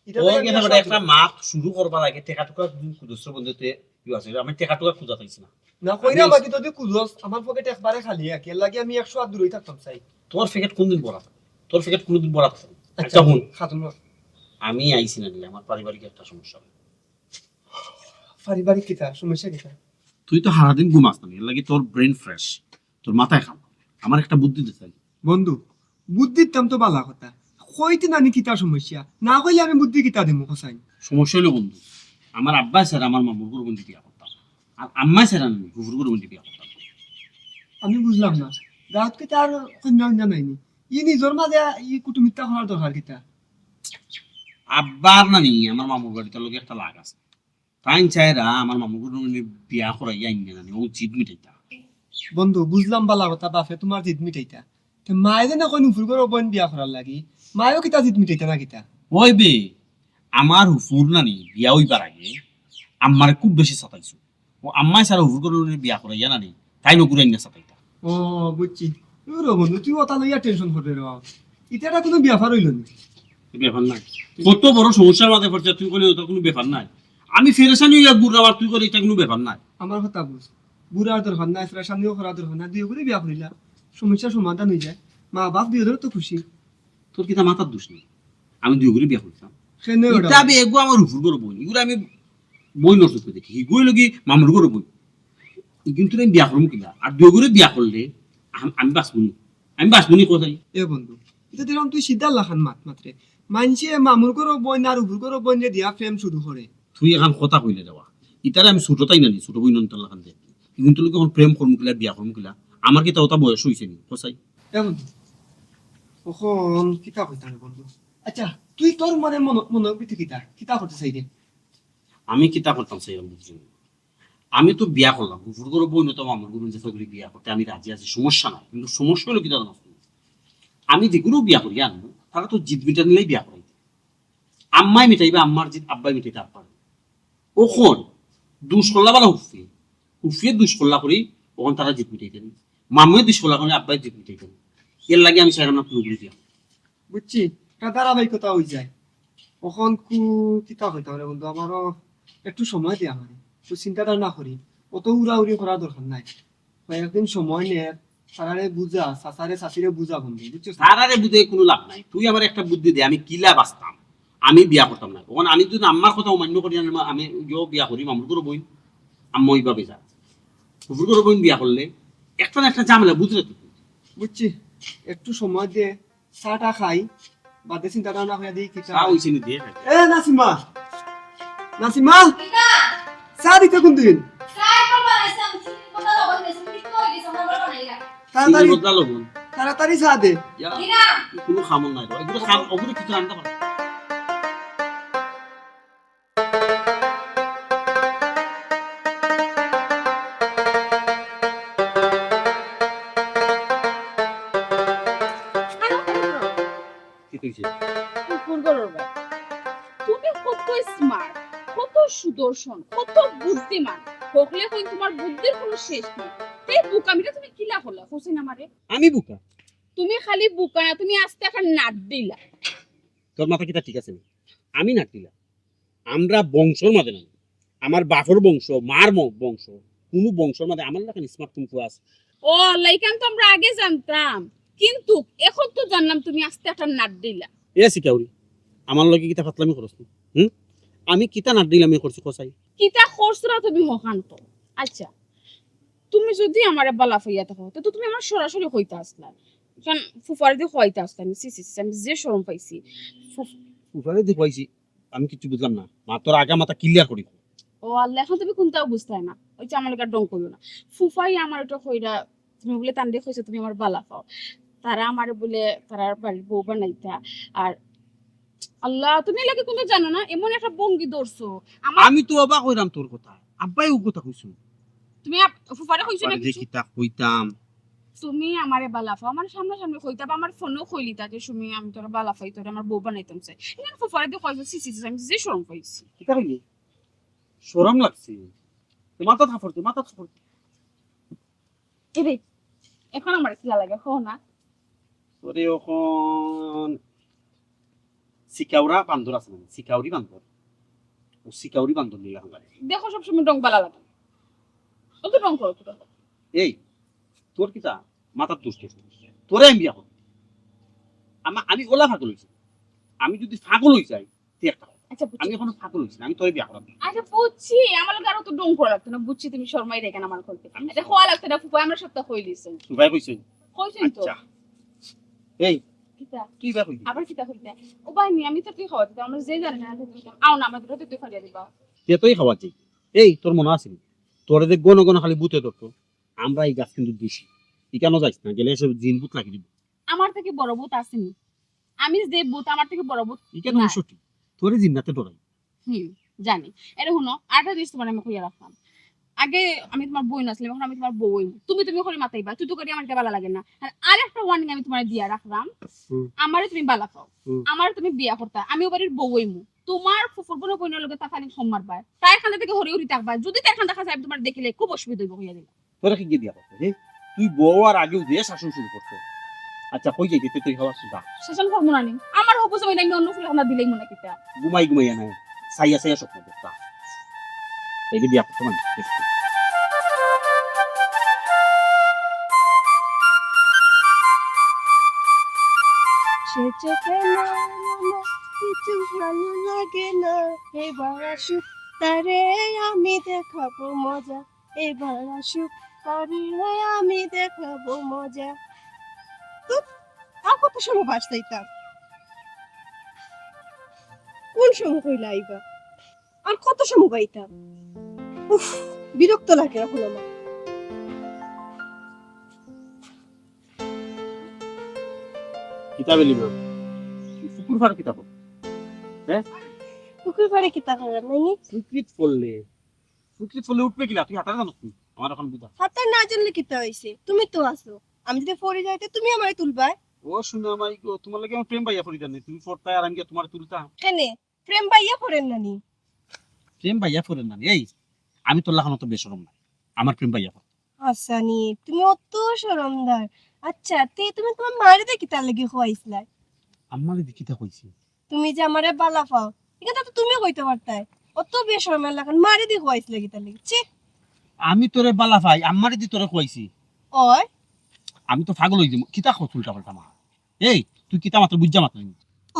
ইটা ও, লাগে আমি কেন আসলে বেটা, একটা মাত শুরু করবার আগে টেকা টুকা যদি খুজস বন্ধু, তে কি আছে? আমি টেকা টুকা খুজা চাইছি না। না, কইরা আমি বাকি যদি খুজস, আমার পকেট একবারে খালি, এর লাগি আমি একশো হাত দূরেই থাকতাম চাই। তোর পকেট কোনদিন ভরা থাকে? তোর পকেট কোনদিন ভরা থাকে? আচ্ছা, আচ্ছা, হুন। খাতুন মা। আমি আইছি না নিলে আমার পারিবারিক একটা সমস্যা। পারিবারিক কিতা? সমস্যা কিতা? তুই তো সারাদিন ঘুমাস না, এর লাগি তোর brain fresh, তোর মাথায় কাম। আমার একটা বুদ্ধি দে চাই। বন্ধু, বুদ্ধি দিতাম তো বালা কথা। কইতে নানি কিতা সমস্যা? না কইলে আমি বুদ্ধি কিতা দিমু, কসাই? সমস্যা হইলো বন্ধু, আমার আব্বা স্যার আমার মামুর ঘরর বইন বিয়া করতাম। আর আম্মা স্যার আমি হুফুর ঘরর বইন বিয়া করতাম। আমি বুঝলাম না। গাঁওত কিতা আর কইন্যা উইন্যা নাইনি? ই নিজর মাঝে ই কুটুমিতা করার দরকার কিতা? আব্বার নানি আমার মামুর বাড়ির লগে একটা লাগ আছে। তাইন চাইরা আমার মামুর ঘরর বইন বিয়া করাইয়া আইন নানি, ও জিদ মিটাইতা। বন্ধু, বুঝলাম বালা কথা, বাপে তোমার জিদ মিটাইতা। তে মায়ে যে না কইন হুফুর ঘরর বইন বিয়া করার লাগি, মায়েও কিতা জিদ মিটাইতা না কিতা? ওই বে, আমার হুফুর নানি বিয়া হইবার আগে আম্মারে খুব বেশি সাতাইছো। ও আম্মায় ছাড়া হুফুর ঘরর বইন বিয়া করাইয়া নানি, তাইন অগুরে আইন না সাতাইতা। ও, বুঝছি। ও রে বন্ধু, তুই ওটা লইয়া টেনশন করে রে বাবা। ইটা একটা কোনো ব্যাপার হইল না। ব্যাপার নাই। কত বড় সমস্যার মাঝে পড়ছে, তুই কইলে ওটা কোনো ব্যাপার নাই। আমি ফেরেশানি হইয়া ঘুরলাম আর তুই কইলে এটা কোনো ব্যাপার নাই। আমার কথা বুঝ, ঘুরার দরকার নাই, ফেরেশানিও করার দরকার নাই, দুই করে বিয়া করিলা, সমস্যার সমাধান হয়ে যায়, মা বাপ দুই ধরে তো খুশি। তোর কিতা মাথার দোষ নেই, আমি দুই করে বিয়া করতাম। কেন ওটা? ইটা বে এগো আমার উপর করে বই, এগুলো আমি বই নষ্ট করে দেখি, এগুলো কি মামুর করে বই, কিন্তু আমি বিয়া করবো কিনা? আর দুই করে বিয়া করলে আম- আমি বাঁচবো নি, আমি বাঁচবো নি কোথায়? এ বন্ধু, এটা দিলাম তুই সিদ্ধার লাখান মাত মাত্রে। মানষে মামুর ঘরো বইন আর উবুর ঘরো বইন রে দিয়া প্রেম শুরু করে। তুই এখন কথা কইলে রে বা। ইতারে আমি ছোট তাই না নি, ছোট বইন অন্তর লাখান দে। কিন্তু লোকে এখন প্রেম করমু কিলা, বিয়া করমু কিলা? আমার কিতা ওটা বয়স হইছে নি, কোথায়? এ বন্ধু, অখন কিতা কইতাম রে বন্ধু? আচ্ছা, তুই তোর মনে মনো মনো ভিতরে কিতা কিতা করতে চাই রে? আমি কিতা করতাম চাইলাম বুঝলি? আমি তো বিয়া করলাম, উবুর ঘরো বইন তো মামুর ঘরো যে সবগুলি বিয়া করতে আমি রাজি আছি, সমস্যা নাই। কিন্তু সমস্যা হলো কিতা জানো? আমি যেগুলো বিয়া করি আনবো, তারা তো জিদ মিটানিলাই বিয়া করাইতে। আম্মায় মিটাইবা আম্মার জিদ, আব্বায় মিটাইতা আব্বার। অখন দুষ করলা বালা হুফিয়ে, হুফিয়ে দুষ করলা করি, অখন তারা জিদ মিটাইতে নি। মামুয়ে দুষ করলা করি, আব্বায় জিদ মিটাইতে নি। এর লাগি আমি চাইলাম না পুরোপুরি বিয়া। বুঝছি, একটা ধারাবাহিকতা হয়ে যায়। অখন কু কিতা কইতাম রে বন্ধু, আমারও একটু সময় দে আমারে, তুই চিন্তা ধারণা করি, অত উড়াউড়ি করার দরকার নাই। কয়েকদিন সময় নে, তারারে বুঝা, চাচারে চাচিরে বুঝা বন্ধু, বুঝছো? তারারে বুঝে কোনো লাভ নাই। তুই আমার একটা বুদ্ধি দে, আমি কিলা বাঁচতাম, আমি বিয়া করতাম না। অখন আমি যদি আম্মার কথা অমান্য করি, আমি, আমি ইয়ো বিয়া করি, মামুর ঘরো বইন, আম্মা ওইভাবে যা। ফুফুর ঘরো বইন বিয়া করলে একটা না একটা ঝামেলা বুঝলে তুই। বুঝছি, একটু সময় দে, চাটা খাই, বাদে চিন্তা ভাবনা করিয়া দেখি কিতা। চা হইছে নি দিয়ে খাই। এ নাসিমা, নাসিমা, কিতা? চা দিতে কোন দিন? চা এখন বানাইছি, আমি চিনির বদলা লবণ দিয়েছি, মিষ্টি হয়ে গেছে, আমার বদলা নাই। তাড়াতাড়ি, চিনির বদলা লবণ। তাড়াতাড়ি চা দে। ইয়া, দিলাম। কোনো খামন নাই রে। এগুলো খাম, ওগুলো কিছু রান্না করে। তুমি কত স্মার্ট, কত সুদর্শন, কত বুদ্ধিমান। হকলে কই তোমার বুদ্ধির কোনো শেষ নেই। এই বোকামিটা তুমি কিলা করলা, হোসেন আমারে? আমি বোকা? তুমি খালি বোকা না, তুমি আস্তে একটা নাট দিলা। তোর মাথা কিতা ঠিক আছে নি? আমি নাট দিলা? আমরা বংশর মাঝে না, আমার বাপর বংশ, মার ম-, বংশ, কোনো বংশর মাঝে আমার লাখান স্মার্ট কোন ফুয়া আছে? ও, লাইকান তো আমরা আগে জানতাম, কিন্তু এখন তো জানলাম তুমি আস্তে একটা নাট দিলা। এ সিকাউরি, আমার লগে কিতা ফাতলামি করছ তুই? হুম? আমি কিতা নাট দিলাম, আমি করছি কসাই? কিতা করছো না তুমি হকান তো? আচ্ছা, তুমি যদি আমারে বালা পাইয়া থাকো, তে তো তুমি আমার সরাসরি কইতা আসলা। কারণ ফুফারে দি কইতা আসলা, আমি সি, সি, সি, আমি যে শরম পাইছি। ফুফ- ফুফারে দি কইছি, আমি কিচ্ছু বুঝলাম না। মা, তোর আগা মাথা ক্লিয়ার করি। ও আল্লাহ, এখন তুমি কোনটাও বুঝতায় না। ওই যে আমার লগে ঢং করিও না। ফুফাই আমার ওটা কইরা, তুমি বলে তানরে কইছো তুমি আমার বালা পাও। তারা আমারে বলে তারার বাড়ির বউ বানাইতা। আর আল্লাহ, তুমি এলাকে কোনটা জানো না? এমন একটা ভঙ্গি ধরছো। আমার আমি তো অবাক হইলাম তোর কথা। আব্বাই ও কথা কইছো। তুমি আপ-, ফুফারে কইছো না আব্বারে যে কিছু? কিতা কইতাম। তুমি আমারে বালা পাও, আমার সামনাসামনি কইতা বা আমার ফোনেও কইলিতা যে, "সুমি, আমি তোরে বালা পাই, তোরে আমার বউ বানাইতাম চাই।" ইমান ফুফারে দি কইছো, ছি, ছি, ছি, আমি যে শরম পাইছি। কিতা কইলি? শরম লাগছে। তো মাথা থাপড় দে, মাথা থাপড় দে। এরে, এখন আমার কিলা লাগে, কও না? তোরে এখন সিকাউরা বান্দর আছে না, সিকাউরি বান্দর। ও সিকাউরি বান্দর নিলা হঙ্গারে। দেখো, সবসময় ঢং বালা লাগে। অত ঢং করো, অত ঢং করো। এই, তোর কিতা মাথার দোষ দোষ? তোরে আমি বিয়া করব। আমা-, আমি ওলা ফাগল হইছি। আমি যদি ফাগল হই যাই, তুই একটা কথা। আচ্ছা, বুঝছি। আমি এখনো ফাগল হইছি না, আমি তোরে বিয়া করাম। আচ্ছা, বুঝছি, আমার লগে আরো তো ঢং করা লাগতো না, বুঝছি তুমি শরমাই রেখে আমার করতে। আমি আচ্ছা, হওয়া লাগতো না, ফুফা, আমরা সবটা কই দিছি। ফুফাই কইছেন? কইছেন তো। আচ্ছা। এই, কিতা? তুই বা কই দিবি? আবার কিতা কইতে? ও ভাই, আমি তো তুই খাওয়াতে, আমরা যে জানি না, তুই খাওয়াতে। আও না, আমাদের তো তুই খাওয়া দিবা। তে তুই খাওয়াচ্ছি। এই, তোর মনে আছে নি? তোরে যে গণ গণ খালি ভূতে ধরতো, আমরা এই গাছ কিন্তু দিছি। এখানে যাইস না, গেলে এসে জিন ভূত লাগিয়ে দিব। আমার থেকে বড় ভূত আসেনি। আমি যে ভূত, আমার থেকে বড় ভূত এখানে নাই। অংশ কি? তোরে জিন্নাতে ডরাই। হুম, জানি। এরে হুনো, আরেকটা জিনিস তোমার আমি কইয়া রাখলাম। আগে আমি তোমার বইন আছিলাম, এখন আমি তোমার বউ হইব। তুমি তুমি করে মাতাইবা, তুই তো করি আমার এটা ভালো লাগে না। আর আরেকটা ওয়ার্নিং আমি তোমার দিয়া রাখলাম, হুম। আমারে তুমি বালা পাও, হুম। আমারে তুমি বিয়া করতা, আমি ও বাড়ির বউ হইমু। তোমার ফুফুর বোন বইনের লগে তাকানি কম মারবা, তাই খালে থেকে হরি হরি থাকবা। যদি তাই খান দেখা যায়, আমি তোমার দেখিলে খুব অসুবিধা হইব, কইয়া দিলাম। তোরা কি গিয়ে দিয়া করতে রে? তুই বউ আর আগেও দিয়ে শাসন শুরু করছো। আচ্ছা, কই যাইতে তুই হওয়া সুদা? শাসন করবো না নি। আমার হবু জামাই আমি অন্য ফুল খানা দিলেই মনে কিতা? ঘুমাই ঘুমাই না, সাইয়া সাইয়া স্বপ্ন দেখতা। এই যে বিয়া করতে মানে। সে চোখে না, না, না, কিছু ভালো লাগে না। এবার আসুক তারে আমি দেখাবো মজা, এবার আসুক তারে আমি দেখাবো মজা। তো আর কত সময় বাস চাইতাম? কোন সময় কইলা আইবা? আর কত সময় বাইতাম? উফ, বিরক্ত লাগে এখন আমার। কিতাব এলি না? ফুকুর ফার কিতাব? হ্যাঁ? পুকুর পাড়ে কিতা করার নাই নি? ফুকরিত পড়লে, ফুকরিত পড়লে উঠবে কিলা? তুই হাতার জানো তুই? আমার এখন বুঝা। হাতার না জানলে কিতা হইছে? তুমি তো আছো, আমি যদি পড়ে যাইতে তুমি আমারে তুলবায়। ও শুনো আমার গো, তোমার লাগে আমার প্রেম ভাইয়া পড়ি জানি। তুমি পড়তায় আর আমি গিয়া তোমার তুলতাম। কেনে? প্রেম ভাইয়া পড়েন না নি? প্রেম ভাইয়া পড়েন না নি। এই, আমি তোর লাখানো তো বেশরম না। আমার প্রেম ভাইয়া পড়ে। আচ্ছা নি, তুমি অত শরমদার। আচ্ছা, তে তুমি তোমার মারে দেখি তার লাগি খোয়াইছিলা? আমারে দেখি তা কইছি। তুমি যে আমারে বালা পাও, এটা তো তুমিও কইতে পারতায়। অত বেশরমের লাখান মারে দি খোয়াইছিলা কিতার লাগি? ছি। আমি তোরে বালা পাই, আমারে দি তোরে কইছি। ওই, আমি তো পাগল হই যাবো। কিতা কছ উল্টা পাল্টা মা? এই, তুই কিতা মাত্র বুঝা মাত্র নি?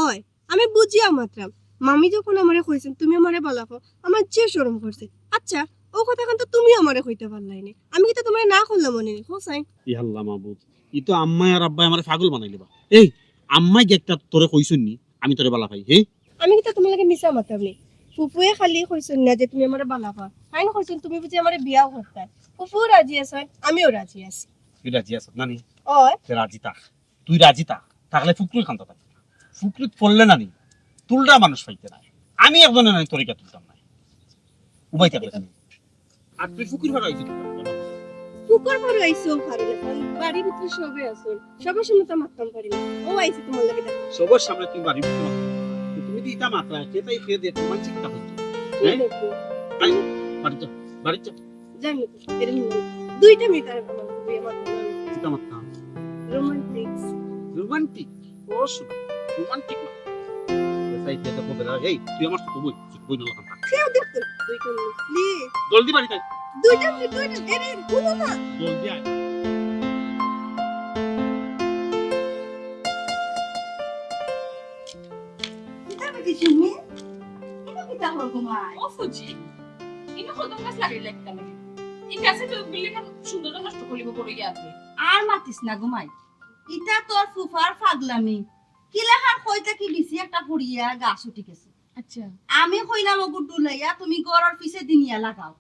ওই, আমি বুঝিয়া মাতরাম। মামি যখন আমারে কইছেন তুমি আমারে বালা পাও, আমার যে শরম করছে। আচ্ছা, ও কথা কিন্তু তুমি আমারে কইতে পারলাই নি। আমি কিতা তোমারে না করলাম মনে নি? হোসাইন। ই আল্লাহ মাবুদ, ই তো আম্মাই আর আব্বাই আমারে পাগল বানাইলে বা। এই, আম্মাই যে একটা তোরে কইছইন নি, আমি তোরে বালা পাই, হে? আমি কিতা তোমার লাগে মিছা মাতরাম নি? ফুফুয়ে খালি কইছেন না যে তুমি আমারে বালা পাও। তাইন কইছেন তুমি বুঝি আমারে বিয়াও করতায়। ফুফু রাজি আছেন, আমিও রাজি আছি। তুই রাজি আছ নানি? ওই, তুই রাজি থাক, তুই রাজি থাক, থাকলে ফুকরির কান্তা থাক। ফুকরিত পড়লে নানি, তুলরা মানুষ পাইতে নাই। আমি একজনে নানি তোরে গিয়া তুলতাম নাই। উবাই থাকলে তুমি। আর তুই ফুকরির ফারা আইছো। ফুকর ঘরে আইসো, পারি না, কারণ বাড়ির ভিতরে সবে আছেন, সবার সামনে তো মাততাম পারি না। ও আইছে তোমার লাগে দেখা। সবার সামনে তুমি বাড়ির ভিতরে মাততাম। তুমি তো ইতা মাতরা, কে তাই কে দেখ, রোমান্টিক তা হচ্ছে। কি হ্যাঁ? দেখবো? আই, বাড়িতে, বাড়িতে। জানি তো, এরকম না। দুইটা মিনিট আর আমার বিয়ে মাততাম না। ইতা মাততাম। রোমান্টিক্স। রোমান্টিক? ও শুনো, রোমান্টিক না। কে তাই কে দেখবো বেড়া, এই, তুই আমার ছোট বই, ছোট বই নিয়ে কথা। কেউ দেখতো না, দুইটা মিনিট। প্লিজ। জলদি বাড়িতে আয়। দুইটা মিনিট, দুইটা মিনিট। এরে, এরে, বলো না। জলদি আয়। কিতা বেটি তুমি? ইনো কিতা হল ঘুমাই? ও ফুজি, ইনো কদম গাছ লাগাইলে একটা লাগে। এই গাছে তো বিলে খান সুন্দর নষ্ট করিব করে গিয়ে আছে। আর মাতিস না ঘুমাই। ইটা তোর ফুফার ফাগলামি। কিলাখান কইতে কি বিছি একটা ফুড়িয়া গাছ উঠি গেছে। আচ্ছা। আমি কইলাম ওগু ডুলাইয়া তুমি ঘরর পিছে দিনিয়া লাগাও।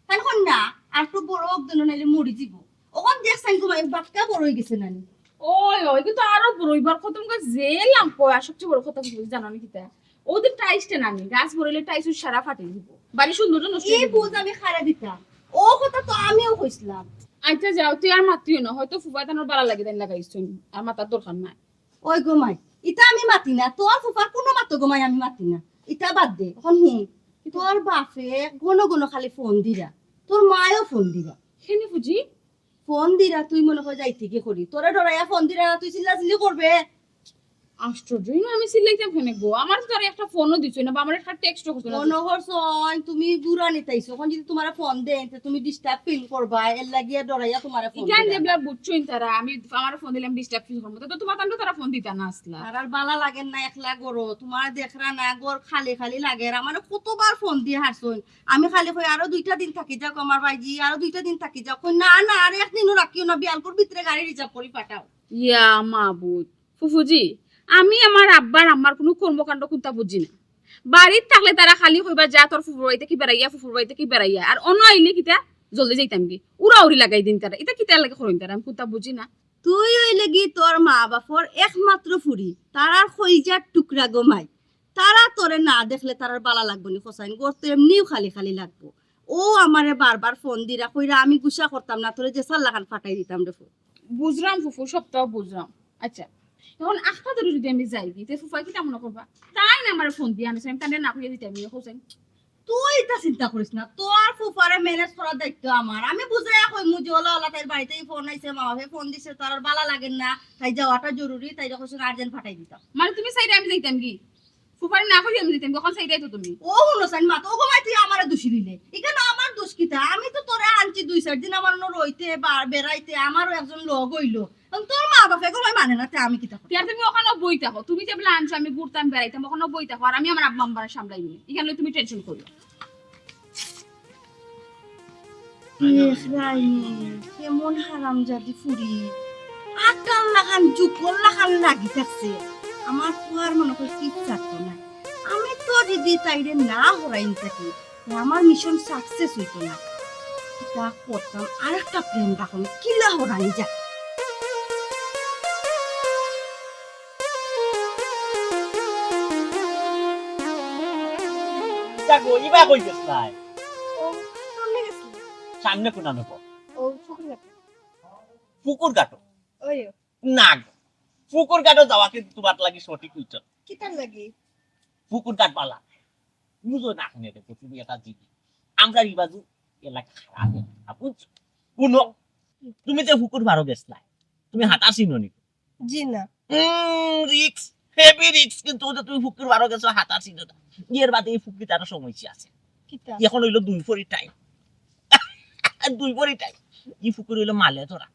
তাই কই না, আর একটু বড় হোক দিন নাইলে মরি দিব। ওখান দেখছেন ঘুমাই বাক্কা বড় হয়ে গেছে নানি। ওই, ওই, কিন্তু আরো বড়, এবার কত মুখে যে লাম্প হয়, আর সবচেয়ে বড় কথা কি জানো নি কিতা? ওদের টাইসটা নানি, গাছ বড় হইলে টাইস সারা ফাটি দিব। বাড়ি সৌন্দর্য নষ্ট এই হয়ে যাবে। বুঝ আমি খারে দিতাম। ও কথা তো আমিও কইছিলাম। আচ্ছা যাও, তুই আর মাতিও না, হয়তো ফুফায় তানোর বালা লাগে তাই লাগাইছইন, আর মাতার দরকার নাই। ওই ঘুমাই, ইটা আমি মাতি না, তোর ফুফার কোনো মাতো ঘুমাই আমি মাতি না। ইটা বাদ দে, এখন হুন, তোর বাপে ঘন ঘন খালি ফোন দিরা, তোর মায়ও ফোন দিরা। কেনে ফুজি? ফোন দিরা, তুই মনে হয় যাইতে কি করি, তোরে ডরাইয়া ফোন দিরা না, তুই চিল্লা চিল্লি করবে। আশ্চর্য, ইনো আমি চিল্লাইতাম কেনে গো? আমার তো তারা একটা ফোনও দিছই না, বা আমার একটা টেক্সটও করছো না। মনে করছো তুমি বুড়া নিতাইছো, এখন যদি তোমার ফোন দেন, তে তুমি ডিস্টার্ব ফিল করবা, এর লাগিয়া ডরাইয়া তোমার ফোন ইখান দিরা। যেবলা বুঝছইন তারা, আমি আমার ফোন দিলাম ডিস্টার্ব ফিল করবো, তো তোমার তান্ডু তারা ফোন দিতা না আসলা। আর আর বালা লাগে না একলা ঘরো, তোমার দেখরা না ঘর খালি খালি লাগে। আর আমারে কতবার ফোন দিয়ে হারছইন, আমি খালি কই আরো দুইটা দিন থাকি যাক আমার ভাইজি, আরো দুইটা দিন থাকি যাক। কই না না, আর একদিনও রাখিও না, বিয়ালকুর ভিতরে গাড়ি রিজার্ভ করি পাঠাও। ইয়া মাবুদ, ফুফুজি, আমি আমার আব্বার আম্মার কোনো কর্মকাণ্ড কুন্তা বুঝি না। বাড়িত থাকলে তারা খালি কইবা, "যা তোর ফুফুর বাড়িতে কি বেড়াইয়া, ফুফুর বাড়িতে কি বেড়াইয়া।" আর অন্য আইলে কিতা জলদি যাইতাম কি? উড়া উড়ি লাগাই দিন তারা। ইতা কিতা লাগে করইন তারা? আমি কুন্তা বুঝি না। তুই অইলে কি তোর মা বাপর একমাত্র ফুরি, তারার কইজার টুকরা ঘুমাই। তারা তোরে না দেখলে তারার বালা লাগবো নি হোসাইন, ঘর তো এমনিও খালি খালি লাগবো। ও আমারে বারবার ফোন দিরা কইরা আমি গুসা করতাম না, তোরে যে সাল্লাখান ফাটাই দিতাম রে ফুফু। বুঝলাম ফুফু, সবটাও বুঝলাম। আচ্ছা, এখন আখটা ধরে যদি আমি যাই গি, তে ফুফায় কিতা মনে করবা? তাইন আমারে ফোন দিয়া আনছে, আমি তারে না কইয়া দিতাম, আমি হোসেন। তুই ইতা চিন্তা করিস না, তোর ফুফারে ম্যানেজ করার দায়িত্ব আমার। আমি বুঝাইয়া কইমু যে ওলা ওলা তাইর বাড়িত ফোন আইছে, মা বাপে ফোন দিছে, তার আর বালা লাগের না, তাই যাওয়াটা জরুরি, তাইরে কইছইন আর্জেন্ট ফাটাই দিতাম। মানে তুমি চাইরে আমি যাইতাম কি? ফুফারে না কই আমি যাইতাম, অখন চাইরায় তো তুমি। ও হুনো চাইন মা, তো ওগো মাই তুই আমারে দোষী দিলে। ইখানো আমার দোষ কিতা? আমি তো তোরে আনছি দুই চাইর দিন আমার অনো রইতে বা বেড়াইতে, আমারও একজন লগ অইলো। এখন তোর মা বাপে গো ভাই মানে না, তে আমি কিতা করতাম? তে আর তুমি অখানো বই থাকো, তুমি যে বলে আনছো আমি ঘুরতাম বেড়াইতাম, অখানো বই থাকো, আর আমি আমার আব্বা আম্মারে সামলাইমু নে, ইখান লইয়া তুমি টেনশন করিও না। ইস রাইনি, কেমন হারামজাদি ফুরি, আকাল লাখান জুকর লাখান লাগি থাকছে। আমার ফুয়ার মনে কয় কিচ্ছু ছাড়তো না। আমি তো যদি তাইরে না হরাইন থাকি, আমার মিশন সাকসেস অইতো না। কিতা করতাম, আরেকটা প্ল্যান রাখুন, কিলা হরানি যায়। ইতা গো, ইবা কই গেছলায়? ও, সামনে গেছি। সামনে কোন আনো গো? ও, পুকুর ঘাট। পুকুর ঘাটো? ওই। না গো, পুকুর ঘাটো যাওয়া কিন্তু তুমার লাগি সঠিক অইতো না। কিতার লাগি? পুকুর ঘাট বালা। বুঝো না, হুনে দেখো, তুমি এটা জিনিস। আমরা এই বাজু এলাকা খারাপ, বুঝছো? হুনো, তুমি যে পুকুর পারো গেছলায়, তুমি হাঁটা চিনো নি? জি না। উম, রিস্ক, হেভি রিস্ক, কিন্তু ওই যে তুমি পুকুর পারো গেছো, হাঁটা চিনো না। এর বাদে এই পুকুরে আরো সমস্যা আছে। কিতা? এখন অইলো দুই ফরি টাইম। দুই ফরি টাইম। এই পুকুর অইলো মালে ধরা।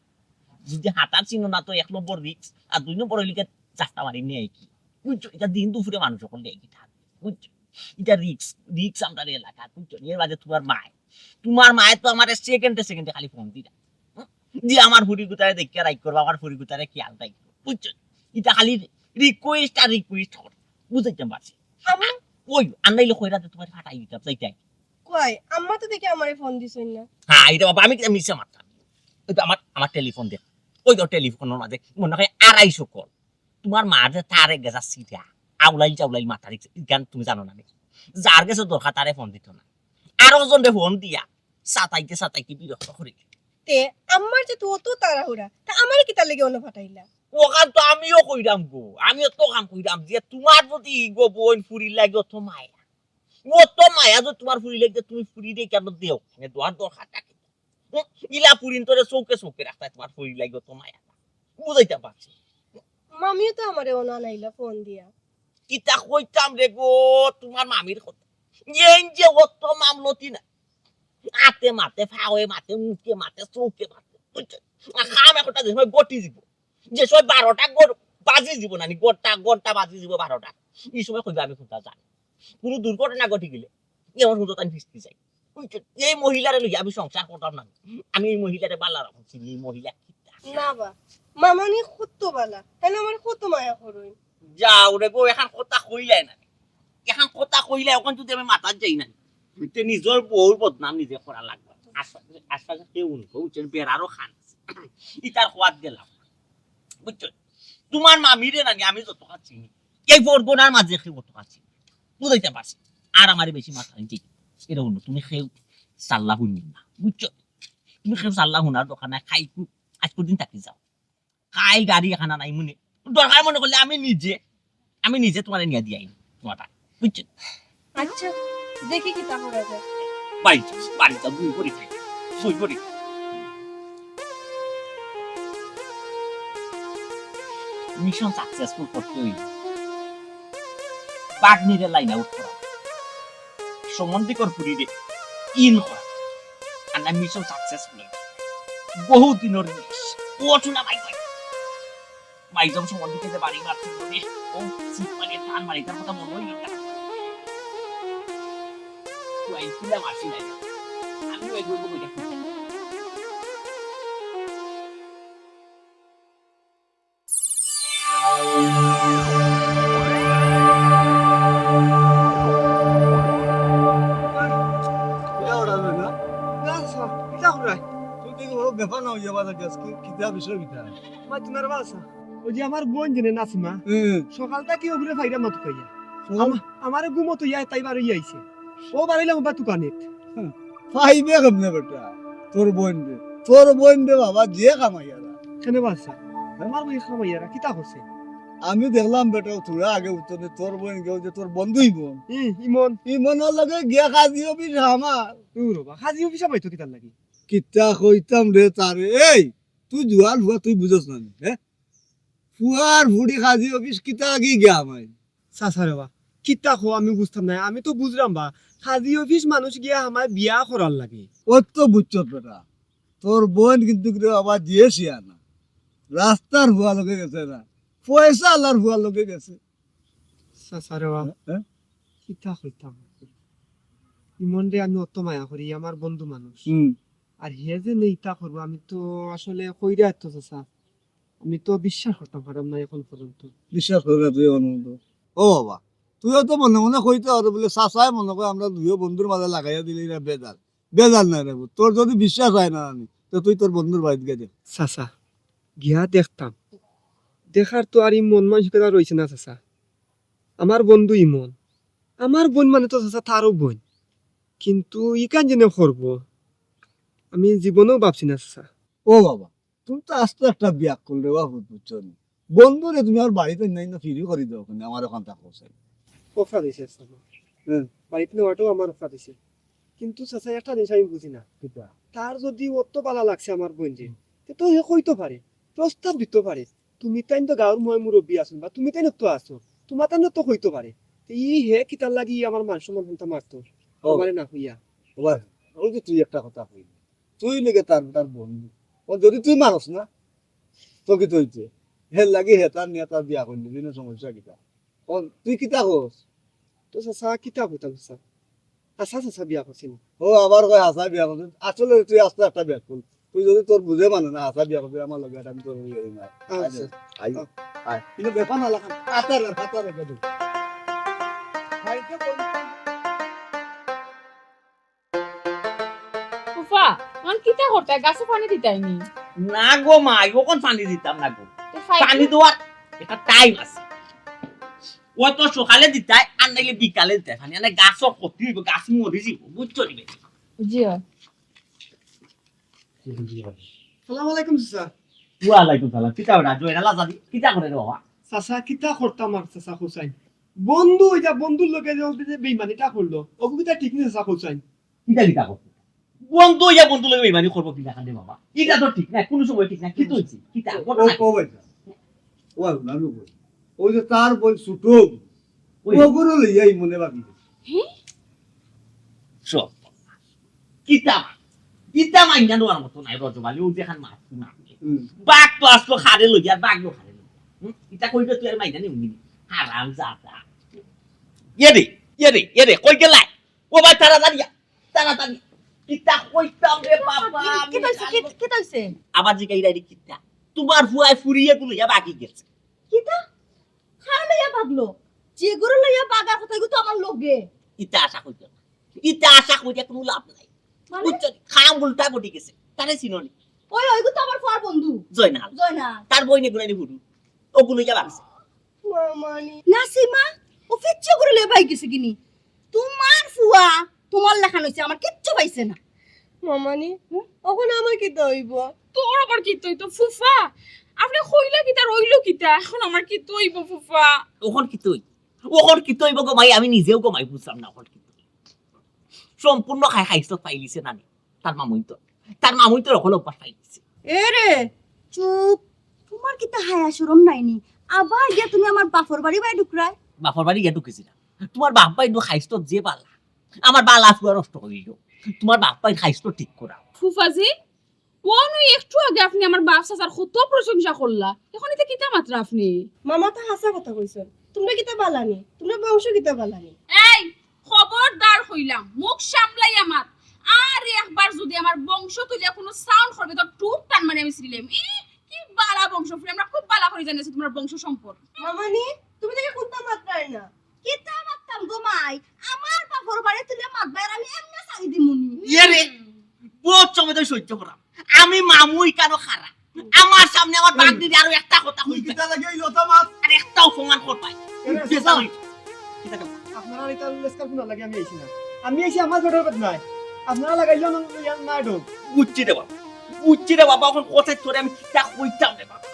যদি হাঁটা চিনো না তো এক নম্বর রিস্ক, আর দুই নম্বর অইলো গিয়া জাস্তা মারি নেয় কি? বুঝছো? ইটা দিন দুপুরে মানুষ অকল নেয় কি থাকে? বুঝছো? ইটা রিস্ক, রিস্ক আমরার এলাকা, বুঝছো? এর বাদে তুমার মায়, তুমার মায় তো আমারে সেকেন্ডে সেকেন্ডে খালি ফোন দিরা। হুম? যে আমার ফুরি গুতারে দেখিয়া রাইখ করবা, আমার ফুরি গুতারে খেয়াল রাইখ করবা, বুঝছো? ইটা খালি রিকোয়েস্ট আর রিকোয়েস্ট করে, বুঝাইতাম পারছি। আম্মা। ওই, আর নাইলে কইরা যে তুমারে ফাটাই দিতাম, যাইতাই। কই, আম্মা তো দেখি আমারে ফোন দিছইন না। হ্যাঁ, ইটা বাবা, আমি কিতা মিছা মাতরাম? ওই তো আমার, আমার টেলিফোন দেখ, ওই তো টেলিফোনর মাঝে মনে হয় আড়াইশো কল। তুমার মা যে তারে গেজা সিধা, আউলাইল চাউলাইল মাতারি, ইখান তুমি জানো না নি? যার গেছে দরকার তারে ফোন দিতো না। আরো জনরে ফোন দিয়া সাতাইতে সাতাইতে বিরক্ত করি। তে আম্মার যে তো অত তাড়াহুড়া, তা আমারে কিতার লাগি অনো ফাটাইলা? অখান তো আমিও কইরাম গো, আমিও তো কাম কইরাম যে তুমার প্রতি গো বইন ফুরির লাগি অত মায়া। অত মায়া যে তুমার ফুরির লাগি তুমি ফুরিরে কেন দেও? মানে দোয়ার দরকার থাকে। হুম? ইলা ফুরিন্তরে চউখে চউখে রাখতায় তুমার ফুরির লাগি অত মায়া। বুঝাইতাম পারছি। মামিও তো আমারে অনো আনাইলা ফোন দিয়া। কিতা কইতাম রে গো, তুমার মামির কথা। এইন যে অত মামলতি না। আতে মাতে, ফাওয়ে মাতে, মুখে মাতে, চউখে মাতে। বুঝছো? আর কাম একটা যে সময় ঘটি দিব। যে সময় বারোটা গর-, বাজি দিব না নি, ঘন্টা, ঘন্টা বাজি দিব বারোটা। এই সময় কইবা আমি কুনটা জানি। কুনু দুর্ঘটনা ঘটি গেলে এমন হুজুর আমি ফিস্তি যাই। বুঝছো? এই মহিলারে লইয়া আমি সংসার করতাম না। আমি এই মহিলারে বালা রাখছি, এই মহিলা কিতা? না বা, মামানি কত বালা, তাইলে আমার কত মায়া করইন। যাও রে গো, এখান কথা কইলাই না। এখান কথা কইলাই, অখন যদি আমি মাতাত যাই না, তে নিজর বউর বদনাম নিজে করা লাগবো। আশপাশে, আশপাশে কেউ হুনবো, বুঝছো? বেড়ারও খান আছে। ইতার খোয়াত গেলাম। বুঝছো? তুমার মামিরে নানি আমি যত কাজ চিনি, এই বরগোনার মাঝে কেউ অত কাজ চিনি। বুঝাইতাম পারছি। আর আমারে বেশি মাথা নিতে, এটা হুনো, তুমি কেউ সাল্লা হুনিও না। বুঝছো? তুমি কেউ সাল্লা হুনার দরকার নাই, খাইকু আইজ কয়দিন থাকি যাও। কাইল গাড়ি এখান আনাইমু নে। দরকার মনে করলে আমি নিজে, আমি নিজে তুমারে নিয়া দিয়া আইমু, তুমারটা। বুঝছো? আচ্ছা, দেখি কিতা করা যায়। বাড়ি যাও, বাড়ি যাও, দুই করি খাই, দুই করি। মিশন সাকসেসফুল করতে অইলে ভাগ্নিরে লাইন আউট করা, সম্বন্ধিকর ফুরিরে ইন করা, আর না মিশন সাকসেসফুল। বহুত দিনর রিস্ক। ও শোনা ভাই ভাই। মাইজম সময় দিতে যে বাড়ি মারতে বলে, ও সিট মানে টান মারি, তার কথা মনে হইল না। তো এই কিলা মারছি না। আমি ওই গল্প বইটা খুঁজে। ওই যে আমার বোন জেনে নাসিমা, হুম। সকাল থাকি ওগুলো ফাইরা মাত খাইয়া। হুম। আমা-, আমারে ঘুমো তো ইয়া তাই বার হইয়া আইছে। ও বাড়াইলাম বা দোকানে। হুম। ফাইবে কেমনে বেটা? তোর বোন রে। তোর বোন রে বাবা, যে কামাইয়ারা। কেনে বাসা? আমার বই কামাইয়ারা, কিতা করছে? আমি দেখলাম বেটা, তোরা আগে উঠতো না, তোর বইন গেও যে তোর বন্ধু ইমন। হুম, ইমন। ইমনর লগে গিয়া কাজী অফিস আমার। দূর বাবা, কাজী অফিস আমার তো কিতার লাগি? কিতা কইতাম রে তারে, এই, তুই জুয়ান ফুয়া, তুই বুঝস না নি, হ্যাঁ? ফুয়ার ফুড়ি কাজী অফিস কিতা লাগি গিয়া আমায়? চাচা রে বা, কিতা কও আমি বুঝতাম না, আমি তো বুঝলাম বা, কাজী অফিস মানুষ গিয়া আমায় বিয়া করার লাগি। ও তো বুঝছত বেটা, তোর বইন কিন্তু রে বাবা যে শিয়ানা, রাস্তার ফুয়া লগে গেছে না, পয়সা আলার ফুয়া লগে গেছে। চাচা রে বা, হ্যাঁ? কিতা কইতাম? ইমন রে আমি অত মায়া করি, আমার বন্ধু মানুষ। হুম। আর হে যে নেই তা করবো, আমি তো আসলে কইরা এত চাচা, আমি তো বিশ্বাস করতাম পারলাম না এখন পর্যন্ত। বিশ্বাস করবে তুই এখন পর্যন্ত? ও বাবা, তুইও তো মনে মনে কইতে পারো বলে চাচায় মনে করে আমরা দুইও বন্ধুর মাঝে লাগাইয়া দিলে এরা বেজার। বেজার নাই রে, তোর যদি বিশ্বাস হয় না আমি, তো তুই তোর বন্ধুর বাড়িত গিয়া দেখ। চাচা, গিয়া দেখতাম, দেখার তো আর ই মন মানসিকতা রইছে না চাচা। আমার বন্ধু ইমন, আমার বইন মানে তো চাচা তারও বইন, কিন্তু ইখান যেন করবো আমি জীবনেও ভাবছি না চাচা। ও বাবা, তুমি তো আস্ত একটা বিয়াক্কল রে বাবা, বুঝছো নি? বন্ধুরে তুমি আমার বাড়িত নাই না ফিরি করি দাও, ওখানে আমার ওখান থাকো চাই। অফার দিছে চাচা। হ্যাঁ। বাড়িত নেওয়াটাও আমার অফার দিছে। কিন্তু চাচা একটা জিনিস আমি বুঝি না। কিতা? তার যদি অত বালা লাগছে আমার বইনরে, তে তো হে কইতো পারে, প্রস্তাব দিতো পারে। তুমি তাইন তো গাঁওর ময় মুরব্বি আছইন বা তুমি তাইন তো আছো, তোমার তাইন তো কইতো পারে। তে ই হে কিতার লাগি আমার মান সম্মান হুনতা মারতো? ও। আমারে না কইয়া। ও ভাই, ওই যে তুই একটা কথা কইলি, তুই লগে তার, তার বন্ধু। ও যদি তুই মানস না, তো কি তৈছে? হের লাগি হে তার নিয়া তার বিয়া করলি, দিনে সমস্যা কিতা? ও, তুই কিতা কস? তো চাচা, কিতা কইতাম চাচা? হাছা চাচা বিয়া করছি না। ও, আবার কয় হাছা বিয়া করছি। আসলে তুই আস্ত একটা বিয়া কর। তুই যদি তোর বুঝে মানে না, হাছা বিয়া করবি, আমার লগে এটা আমি তোর লগে না। আচ্ছা। আয়, আয়। কিন্তু ব্যাপার না লাগান। আতার, আতার রেখে দে। ফুফা, অখন কিতা করতায়? গাছো পানি দিতায় নি? না গো মাই, অখন পানি দিতাম না গো। তে পানি দেওয়ার একটা টাইম আছে। অয় তো সকালে দিতায়, আর নাইলে বিকালে দিতায় পানি। আর নাইলে গাছর ক্ষতি অইবো, গাছ মরি যাইবো, বুঝছো নি? জি অয়। সালাম আলাইকুম চাচা। ওয়ালাইকুম সালাম। কিতা ওটা? জয়নাল আজাদি? কিতা করে রে বাবা? চাচা, কিতা করতাম আর চাচা, কউছাইন? বন্ধু অইয়া বন্ধুর লগে যে, যে বেইমানিটা করলো, অগু কিতা ঠিক নি চাচা, কউছাইন? কিতা কিতা করছে? বন্ধু অইয়া বন্ধুর লগে বেইমানি করবো কিতা কারণে বাবা? ইটা তো ঠিক না, কুনু সময় ঠিক না। কিতা অইছে? কিতা? ও, ঘটনা ও, ও ভাই, ও ভাই, আমি কই। ওই যে তার বইন ছোট, ওই। অগুরে লইয়া ইমনে ভাগি গেছে। হে? সব। কিতা? ইতা মাইনা নেওয়ার মতো নায়, রজব আলী, অউ যেখান মাত না। হুম। বাঘ তো আছলো খাড়ে লইয়া, বাঘ লো খাড়ে লইয়া। হুম? ইতা কইলে তুই আর মাইনা নিবি নি? হারাম জাদা। এরে, এরে, এরে, কই গেলায়? ও ভাই, তাড়াতাড়ি আ, তাড়াতাড়ি। কিতা কইতাম রে বাবা, কি, আমি কিতা অইছে? কি, জানি। কিতা অইছে? আবার জিগাইরা রে কিতা? তোমার ফুয়ায় ফুড়িয়ে গুলো ইয়া বাকি গেছে। কিতা? কারে লইয়া ভাগলো? যেগুরে লইয়া ভাগার কথা, ইগু তো আমার লগে। ইতা আশা করিও না। ইতা আশা করিয়া কুনু লাভ নাই। মানে? বুঝছো নি? কাম উল্টা ঘটি গেছে। তারে চিনো নি? ওই, ওইগু তো আমার ফুয়ার বন্ধু। জয়নাল। জয়নাল। তার বইন এগুলো নি হুরু। অগু লইয়া ভাগছে। মামানি। না সীমা, ও ফিচ্চা করে লইয়া ভাগি গেছে গি নি। তোমার ফুয়া, তোমার লাখান অইছে, আমার কিচ্ছু পাইছে না। মামানি, হুম? অখন আমার কিতা অইবো? তোর আবার কিতা অইতো ফুফা? আপনে কইলা কিতা, রইলো কিতা? অখন আমার কিতা অইবো ফুফা? অখন কিতা অইবো? অখন কিতা অইবো গো মাই, আমি নিজেও গো মাই বুঝলাম না অখন কিতা অইবো। সম্পূর্ণ খাই খাইছ পাইলিছে না নি? তার মামুই তো, তার মামুই তো অখন অভ্যাস পাইলিছে। এ রে, চুপ। তোমার কিতা হায়া শরম নাই নি? আবার গিয়া তুমি আমার বাপর বাড়ি বায় ঢুকরায়? বাপর বাড়ি গিয়া ঢুকেছি না। তোমার বাপ ভাই নু খাইছ যে বালা। আমার বালা ফুয়া নষ্ট করিল। তোমার বাপ ভাই খাইছ ঠিক করা। ফুফাজি, অনো একটু আগে আপনে আমার বাপ চাচার কত প্রশংসা করলা, অখন ইতা কিতা মাতরা আপনে? মামা তো হাছা কথা কইছইন, তুমরা কিতা বালা নি, তুমরা বংশ কিতা বালা নি। এই, খবরদার কইলাম, মুখ সামলাইয়া মাত। আর একবার যদি আমার বংশ তুলিয়া কুনু sound করবে, তো টুপ টান মারি আমি ছিড়িলাইমু। ই, কি বালা বংশ, আমরা খুব বালা করি জানি আছি তুমার বংশ সম্পদ। মামানি, তুমি দেখি কুন্তা মাতরায় না। কিতা মাততাম গো মাই? আমার বাপর বাড়ি তুলে মাতবায় আর আমি এমনে ছাড়ি দিমুনি। ইয়ে রে, বহুত সময় ধরি সহ্য করাম। আমি মামু ইকানো খাড়া। আমার সামনে আমার বাগনিরে আরো একটা কথা কইবায়। কিতা লাগে এই লতা মাছ? আর একটা অপমান করবায়। এরে, বেজাল অইছে। কিতা কও? আপনারা ইতা লেসকার কুনার লাগি আমি আইছি না। আমি আইছি আমার ঘরর বেদনায়। আপনারা লাগাইলে না, না, না, ডো। বুঝছি রে বাবা। বুঝছি রে বাবা, অখন কথায় তোরে আমি কিতা কইতাম রে বাবা।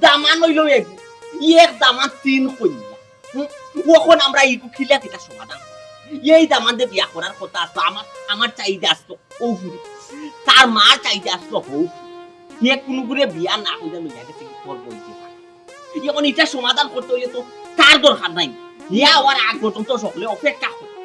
দামান অইলো এক। এক দামান্দ তিন কইন্যা। হুম? অখন আমরা ইগু কিলা কিতা সমাধান? এই দামান্দে বিয়া করার কথা আছলো, আমার, আমার চাহিদা আছলো অউ ফুরি, তার মার চাহিদা আছলো হউ ফুরি। হে কুনুগুরে বিয়া না করিয়া লইয়া গেছে কি তোর বইনতে। অখন ইটা সমাধান করতে অইলে তো তার দরকার নাই। হে আওয়ার আগ পর্যন্ত হকলে অপেক্ষা করো।